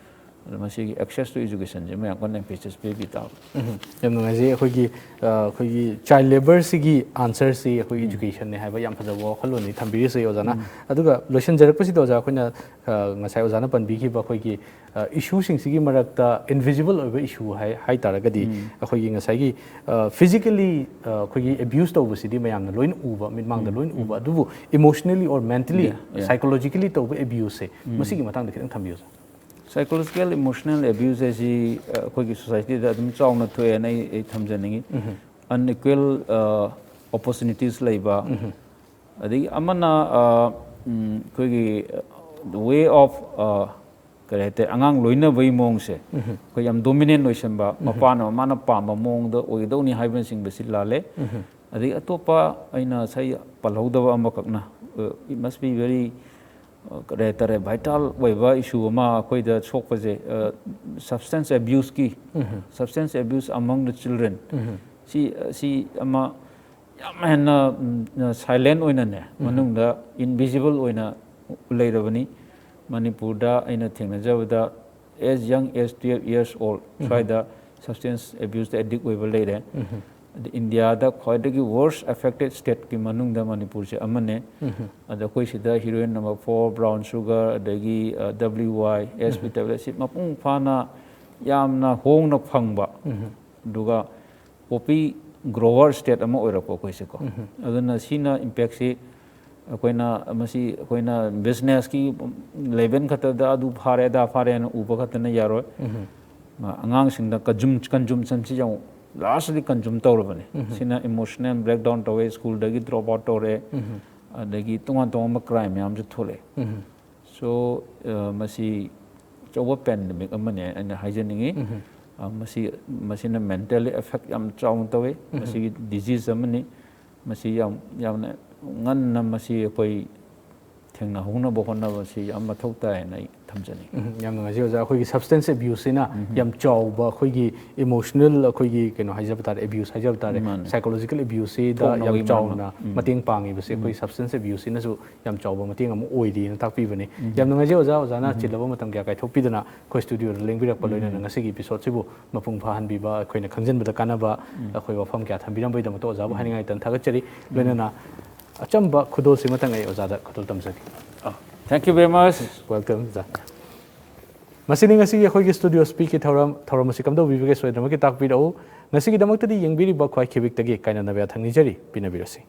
ꯑꯗꯨ ꯃꯁꯤꯒꯤ access to educationꯁꯦ ꯃꯌꯥꯝ ꯀꯟꯅ emphasis ꯄꯤꯕꯤ ꯇꯥꯕ꯫ ꯎꯝ, ꯌꯥꯝ ꯅꯨꯡꯉꯥꯏꯖꯩ꯫ ꯑꯩꯈꯣꯏꯒꯤ, ꯑ, ꯑꯩꯈꯣꯏꯒꯤ child labourꯁꯤꯒꯤ answerꯁꯤ ꯑꯩꯈꯣꯏꯒꯤ educationꯅꯦ ꯍꯥꯏꯕ ꯌꯥꯝ ꯐꯖꯕ ꯋꯥꯈꯜꯂꯣꯟꯅꯤ ꯊꯝꯕꯤꯔꯤꯁꯦ ꯑꯣꯖꯥꯅ꯫ ꯑꯗꯨꯒ ꯂꯣꯏꯁꯤꯟꯖꯔꯛꯄꯁꯤꯗ ꯑꯣꯖꯥ, ꯑꯩꯈꯣꯏꯅ, ꯑ, ꯉꯁꯥꯏ ꯑꯣꯖꯥꯅ ꯄꯟꯕꯤꯈꯤꯕ ꯑꯩꯈꯣꯏꯒꯤ, ꯑ, issueꯁꯤꯡꯁꯤꯒꯤ ꯃꯔꯛꯇ invisible ꯑꯣꯏꯕ issue ꯍꯥꯏ, ꯍꯥꯏ ꯇꯥꯔꯒꯗꯤ ꯑꯩꯈꯣꯏꯒꯤ ꯉꯁꯥꯏꯒꯤ, ꯑ, physically, ꯑ, ꯑꯩꯈꯣꯏꯒꯤ abuse ꯇꯧꯕꯁꯤꯗꯤ ꯃꯌꯥꯝꯅ ꯂꯣꯏꯅ ꯎꯕ, ꯃꯤꯠꯃꯥꯡꯗ ꯂꯣꯏꯅ ꯎꯕ, ꯑꯗꯨꯕꯨ emotionally or mentally, Yeah, yeah. psychologically ꯇꯧꯕ abuse ꯁꯦ, ꯃꯁꯤꯒꯤ ꯃꯇꯥꯡꯗ ꯈꯤꯇꯪ ꯊꯝꯕꯤꯌꯨ, ꯁꯥꯔ꯫ Psychological emotional abuse ꯍꯥꯏꯁꯤ, ꯑ, ꯑꯩꯈꯣꯏꯒꯤ societyꯗ ꯑꯗꯨꯝ ꯆꯥꯎꯅ ꯊꯣꯛꯑꯦꯅ ꯑꯩ, ꯑꯩ ꯊꯝꯖꯅꯤꯡꯉꯤ꯫ Unequal, ꯑ, opportunities ꯂꯩꯕ, ꯑꯗꯒꯤ ꯑꯃꯅ ꯑ, ꯎꯝ, ꯑꯩꯈꯣꯏꯒꯤ ꯋꯦ ꯑꯣꯐ, ꯀꯔꯤ ꯍꯥꯏꯇꯥꯔꯦ, ꯑꯉꯥꯡ ꯂꯣꯏꯅꯕꯒꯤ ꯃꯑꯣꯡꯁꯦ, ꯑꯩꯈꯣꯏ ꯌꯥꯝ ꯗꯣꯃꯤꯅꯦꯟ ꯑꯣꯏꯁꯟꯕ, ꯃꯄꯥꯅ ꯃꯃꯥꯅ ꯄꯥꯝꯕ ꯃꯑꯣꯡꯗ ꯑꯣꯏꯒꯗꯧꯅꯤ ꯍꯥꯏꯕꯅꯆꯤꯡꯕꯁꯤ ꯂꯥꯜꯂꯦ꯫ ꯑꯗꯒꯤ ꯑꯇꯣꯞꯄ ꯑꯩꯅ ꯉꯁꯥꯏ ꯄꯜꯍꯧꯗꯕ ꯑꯃꯈꯛꯅ, ꯏꯠ ꯃꯁ ꯕꯤ ꯚꯦꯔꯤ, ꯀꯔꯤ ꯍꯥꯏꯇꯥꯔꯦ, ꯚꯥꯏꯇꯥꯜ ꯑꯣꯏꯕ ꯏꯁꯨ ꯑꯃ ꯑꯩꯈꯣꯏꯗ ꯁꯣꯛꯄꯁꯦ, substance ꯑꯦꯕ꯭ꯌꯨꯁꯀꯤ, substance abuse among the children, ꯁꯤ, ꯁꯤ ꯑꯃ ꯌꯥꯝ ꯍꯦꯟꯅ ꯁꯥꯏꯂꯦꯟ ꯑꯣꯏꯅꯅꯦ, ꯃꯅꯨꯡꯗ ꯏꯟꯚꯤꯖꯤꯕꯜ ꯑꯣꯏꯅ ꯂꯩꯔꯕꯅꯤ꯫ ꯃꯅꯤꯄꯨꯔꯗ ꯑꯩꯅ ꯊꯦꯡꯅꯖꯕꯗ, as young as twelve years old ꯁ꯭ꯋꯥꯏꯗ ꯁꯕꯁꯇꯦꯟꯁ ꯑꯦꯕ꯭ꯌꯨꯁꯇ ꯑꯦꯗꯤꯛ ꯑꯣꯏꯕ ꯂꯩꯔꯦ꯫ ꯑꯗ ꯏꯟꯗꯤꯌꯥꯗ ꯈ꯭ꯋꯥꯏꯗꯒꯤ ꯋꯔꯁ ꯑꯦꯐꯦꯛꯇꯦꯠ ꯁ꯭ꯇꯦꯠꯀꯤ ꯃꯅꯨꯡꯗ ꯃꯅꯤꯄꯨꯔꯁꯦ ꯑꯃꯅꯦ꯫ ꯑꯗ ꯑꯩꯈꯣꯏ ꯁꯤꯗ heroine number four, brown sugar, ꯑꯗꯒꯤ ꯗꯕ꯭ꯂꯤꯎ ꯋꯥꯏ, ꯑꯦꯁ ꯄꯤ ꯇꯦꯕ꯭ꯂꯦꯠꯁꯤ ꯃꯄꯨꯡ ꯐꯥꯅ ꯌꯥꯝꯅ ꯍꯣꯡꯅ ꯐꯪꯕ, ꯑꯗꯨꯒ ꯄꯣꯄꯤ ꯒ꯭ꯔꯣꯋꯔ ꯁ꯭ꯇꯦꯠ ꯑꯃ ꯑꯣꯏꯔꯛꯄ ꯑꯩꯈꯣꯏꯁꯦꯀꯣ꯫ ꯑꯗꯨꯅ ꯁꯤꯅ ꯏꯝꯄꯦꯛꯁꯤ ꯑꯩꯈꯣꯏꯅ ꯃꯁꯤ ꯑꯩꯈꯣꯏꯅ ꯕꯤꯖꯤꯅꯦꯁꯀꯤ ꯂꯦꯚꯦꯜ ꯈꯛꯇꯗ ꯑꯗꯨ ꯐꯥꯔꯦ ꯑꯗꯥ ꯐꯥꯔꯦꯅ ꯎꯕ ꯈꯛꯇꯅ ꯌꯥꯔꯣꯏ꯫ ꯑꯉꯥꯡꯁꯤꯡꯗ ꯀꯟꯖꯨꯝ ꯀꯟꯖꯨꯝꯁꯟꯁꯤ ꯌꯥꯝ ꯂꯥꯔꯖꯂꯤ ꯀꯟꯖꯨꯝ ꯇꯧꯔꯕꯅꯤ꯫ ꯁꯤꯅ ꯏꯃꯣꯁꯅꯦꯜ ꯕ꯭ꯔꯦꯛꯗꯥꯎꯟ ꯇꯧꯋꯦ, ꯁ꯭ꯀꯨꯜꯗꯒꯤ ꯗ꯭ꯔꯣꯞ ꯑꯥꯎꯠ ꯇꯧꯔꯦ, ꯑꯗꯒꯤ ꯇꯣꯉꯥꯟ ꯇꯣꯉꯥꯟꯕ ꯀ꯭ꯔꯥꯏꯝ ꯃꯌꯥꯝꯁꯨ ꯊꯣꯛꯂꯛꯑꯦ꯫ ꯁꯣ, ꯑ, ꯃꯁꯤ ꯑꯆꯧꯕ ꯄꯦꯟꯗꯦꯃꯤꯛ ꯑꯃꯅꯦ ꯑꯩꯅ ꯍꯥꯏꯖꯅꯤꯡꯉꯤ꯫ ꯑ, ꯃꯁꯤ, ꯃꯁꯤꯅ ꯃꯦꯟꯇꯦꯜꯂꯤ ꯑꯦꯐꯦꯛ ꯌꯥꯝ ꯆꯥꯎꯅ ꯇꯧꯋꯤ꯫ ꯃꯁꯤꯒꯤ ꯗꯤꯖꯤꯖ ꯑꯃꯅꯤ꯫ ꯃꯁꯤ ꯌꯥꯝ, ꯌꯥꯝꯅ ꯉꯟꯅ ꯃꯁꯤ ꯑꯩꯈꯣꯏ ꯊꯦꯡꯅꯍꯧꯅꯕ ꯍꯣꯠꯅꯕꯁꯤ ꯌꯥꯝ ꯃꯊꯧ ꯇꯥꯏ ꯍꯥꯏꯅ ꯑꯩ ꯊꯝꯖꯅꯤꯡꯉꯤ꯫ ꯎꯝ, ꯌꯥꯝ ꯅꯨꯡꯉꯥꯏꯖꯩ ꯑꯣꯖꯥ꯫ ꯑꯩꯈꯣꯏꯒꯤ ꯁꯕꯁꯇꯦꯟꯁ ꯑꯦꯕ꯭ꯌꯨꯁꯁꯤꯅ ꯌꯥꯝ ꯆꯥꯎꯕ ꯑꯩꯈꯣꯏꯒꯤ ꯏꯃꯣꯁꯅꯦꯜ, ꯑꯩꯈꯣꯏꯒꯤ ꯀꯩꯅꯣ ꯍꯥꯏꯖꯕ ꯇꯥꯔꯦ, ꯑꯦꯕ꯭ꯌꯨꯁ ꯍꯥꯏꯖꯕ ꯇꯥꯔꯦ, ꯃꯥꯅꯦ꯫ ꯁꯥꯏꯀꯣꯂꯣꯖꯤꯀꯦꯜ ꯑꯦꯕ꯭ꯌꯨꯁꯁꯤꯗ ꯊꯣꯛꯅꯕꯒꯤ ꯌꯥꯝ ꯃꯔꯝ ꯆꯥꯎꯅ ꯑꯃ꯫ ꯃꯇꯦꯡ ꯄꯥꯡꯉꯤꯕꯁꯦ ꯑꯩꯈꯣꯏ ꯁꯕꯁꯇꯦꯟꯁ ꯑꯦꯕ꯭ꯌꯨꯁꯁꯤꯅꯁꯨ ꯌꯥꯝ ꯆꯥꯎꯕ ꯃꯇꯦꯡ ꯑꯃ ꯑꯣꯏꯔꯤꯅ ꯇꯥꯛꯄꯤꯕꯅꯤ꯫ ꯌꯥꯝ ꯅꯨꯡꯉꯥꯏꯖꯩ ꯑꯣꯖꯥ, ꯑꯣꯖꯥꯅ ꯆꯤꯜꯂꯕ ꯃꯇꯝ ꯀꯌꯥ ꯀꯥꯏꯊꯣꯛꯄꯤꯗꯨꯅ ꯑꯩꯈꯣꯏ ꯁ꯭ꯇꯨꯗꯤꯑꯣꯗ ꯂꯦꯡꯕꯤꯔꯛꯄ, ꯂꯣꯏꯅꯅ ꯉꯁꯤꯒꯤ ꯏꯄꯤꯁꯣꯗꯁꯤꯕꯨ ꯃꯄꯨꯡ ꯐꯥꯍꯟꯕꯤꯕ, ꯑꯩꯈꯣꯏꯅ ꯈꯪꯖꯤꯟꯕꯗ ꯀꯥꯟꯅꯕ ꯑꯩꯈꯣꯏ ꯋꯥꯐꯝ ꯀꯌꯥ ꯊꯝꯕꯤꯔꯝꯕꯒꯤꯗꯃꯛꯇ ꯑꯣꯖꯥꯕꯨ ꯍꯥꯏꯅꯤꯡꯉꯥꯏ ꯇꯟ ꯊꯥꯒꯠꯆꯔꯤ꯫ ꯂꯣꯏꯅꯅ ꯑꯆꯝꯕ ꯈꯨꯗꯣꯜꯁꯤꯃꯇꯪ ꯑꯩ ꯑꯣꯖꯥꯗ ꯈꯨꯗꯣꯜ ꯇꯝꯖꯒꯦ꯫ Thank you very much. Welcome, ꯑꯣꯖꯥ꯫ ꯃꯁꯤꯅꯤ ꯉꯁꯤꯒꯤ ꯑꯩꯈꯣꯏꯒꯤ ꯁ꯭ꯇꯨꯗꯤꯑꯣ ꯁ꯭ꯄꯤꯛꯀꯤ ꯊꯧꯔꯝ꯫ ꯊꯧꯔꯝ ꯑꯁꯤ ꯀꯝꯗꯧꯕꯤꯕꯒꯦ ꯁꯣꯏꯗꯅꯃꯛꯀꯤ ꯇꯥꯛꯄꯤꯔꯛꯎ꯫ ꯉꯁꯤꯒꯤꯗꯃꯛꯇꯗꯤ ꯌꯦꯡꯕꯤꯔꯤꯕ ꯈ꯭ꯋꯥꯏ ꯈꯤꯕꯤꯛꯇꯒꯤ ꯀꯥꯏꯅꯅꯕ ꯌꯥꯊꯪ ꯅꯤꯖꯔꯤ꯫ ꯄꯤꯅꯕꯤꯔꯁꯤ꯫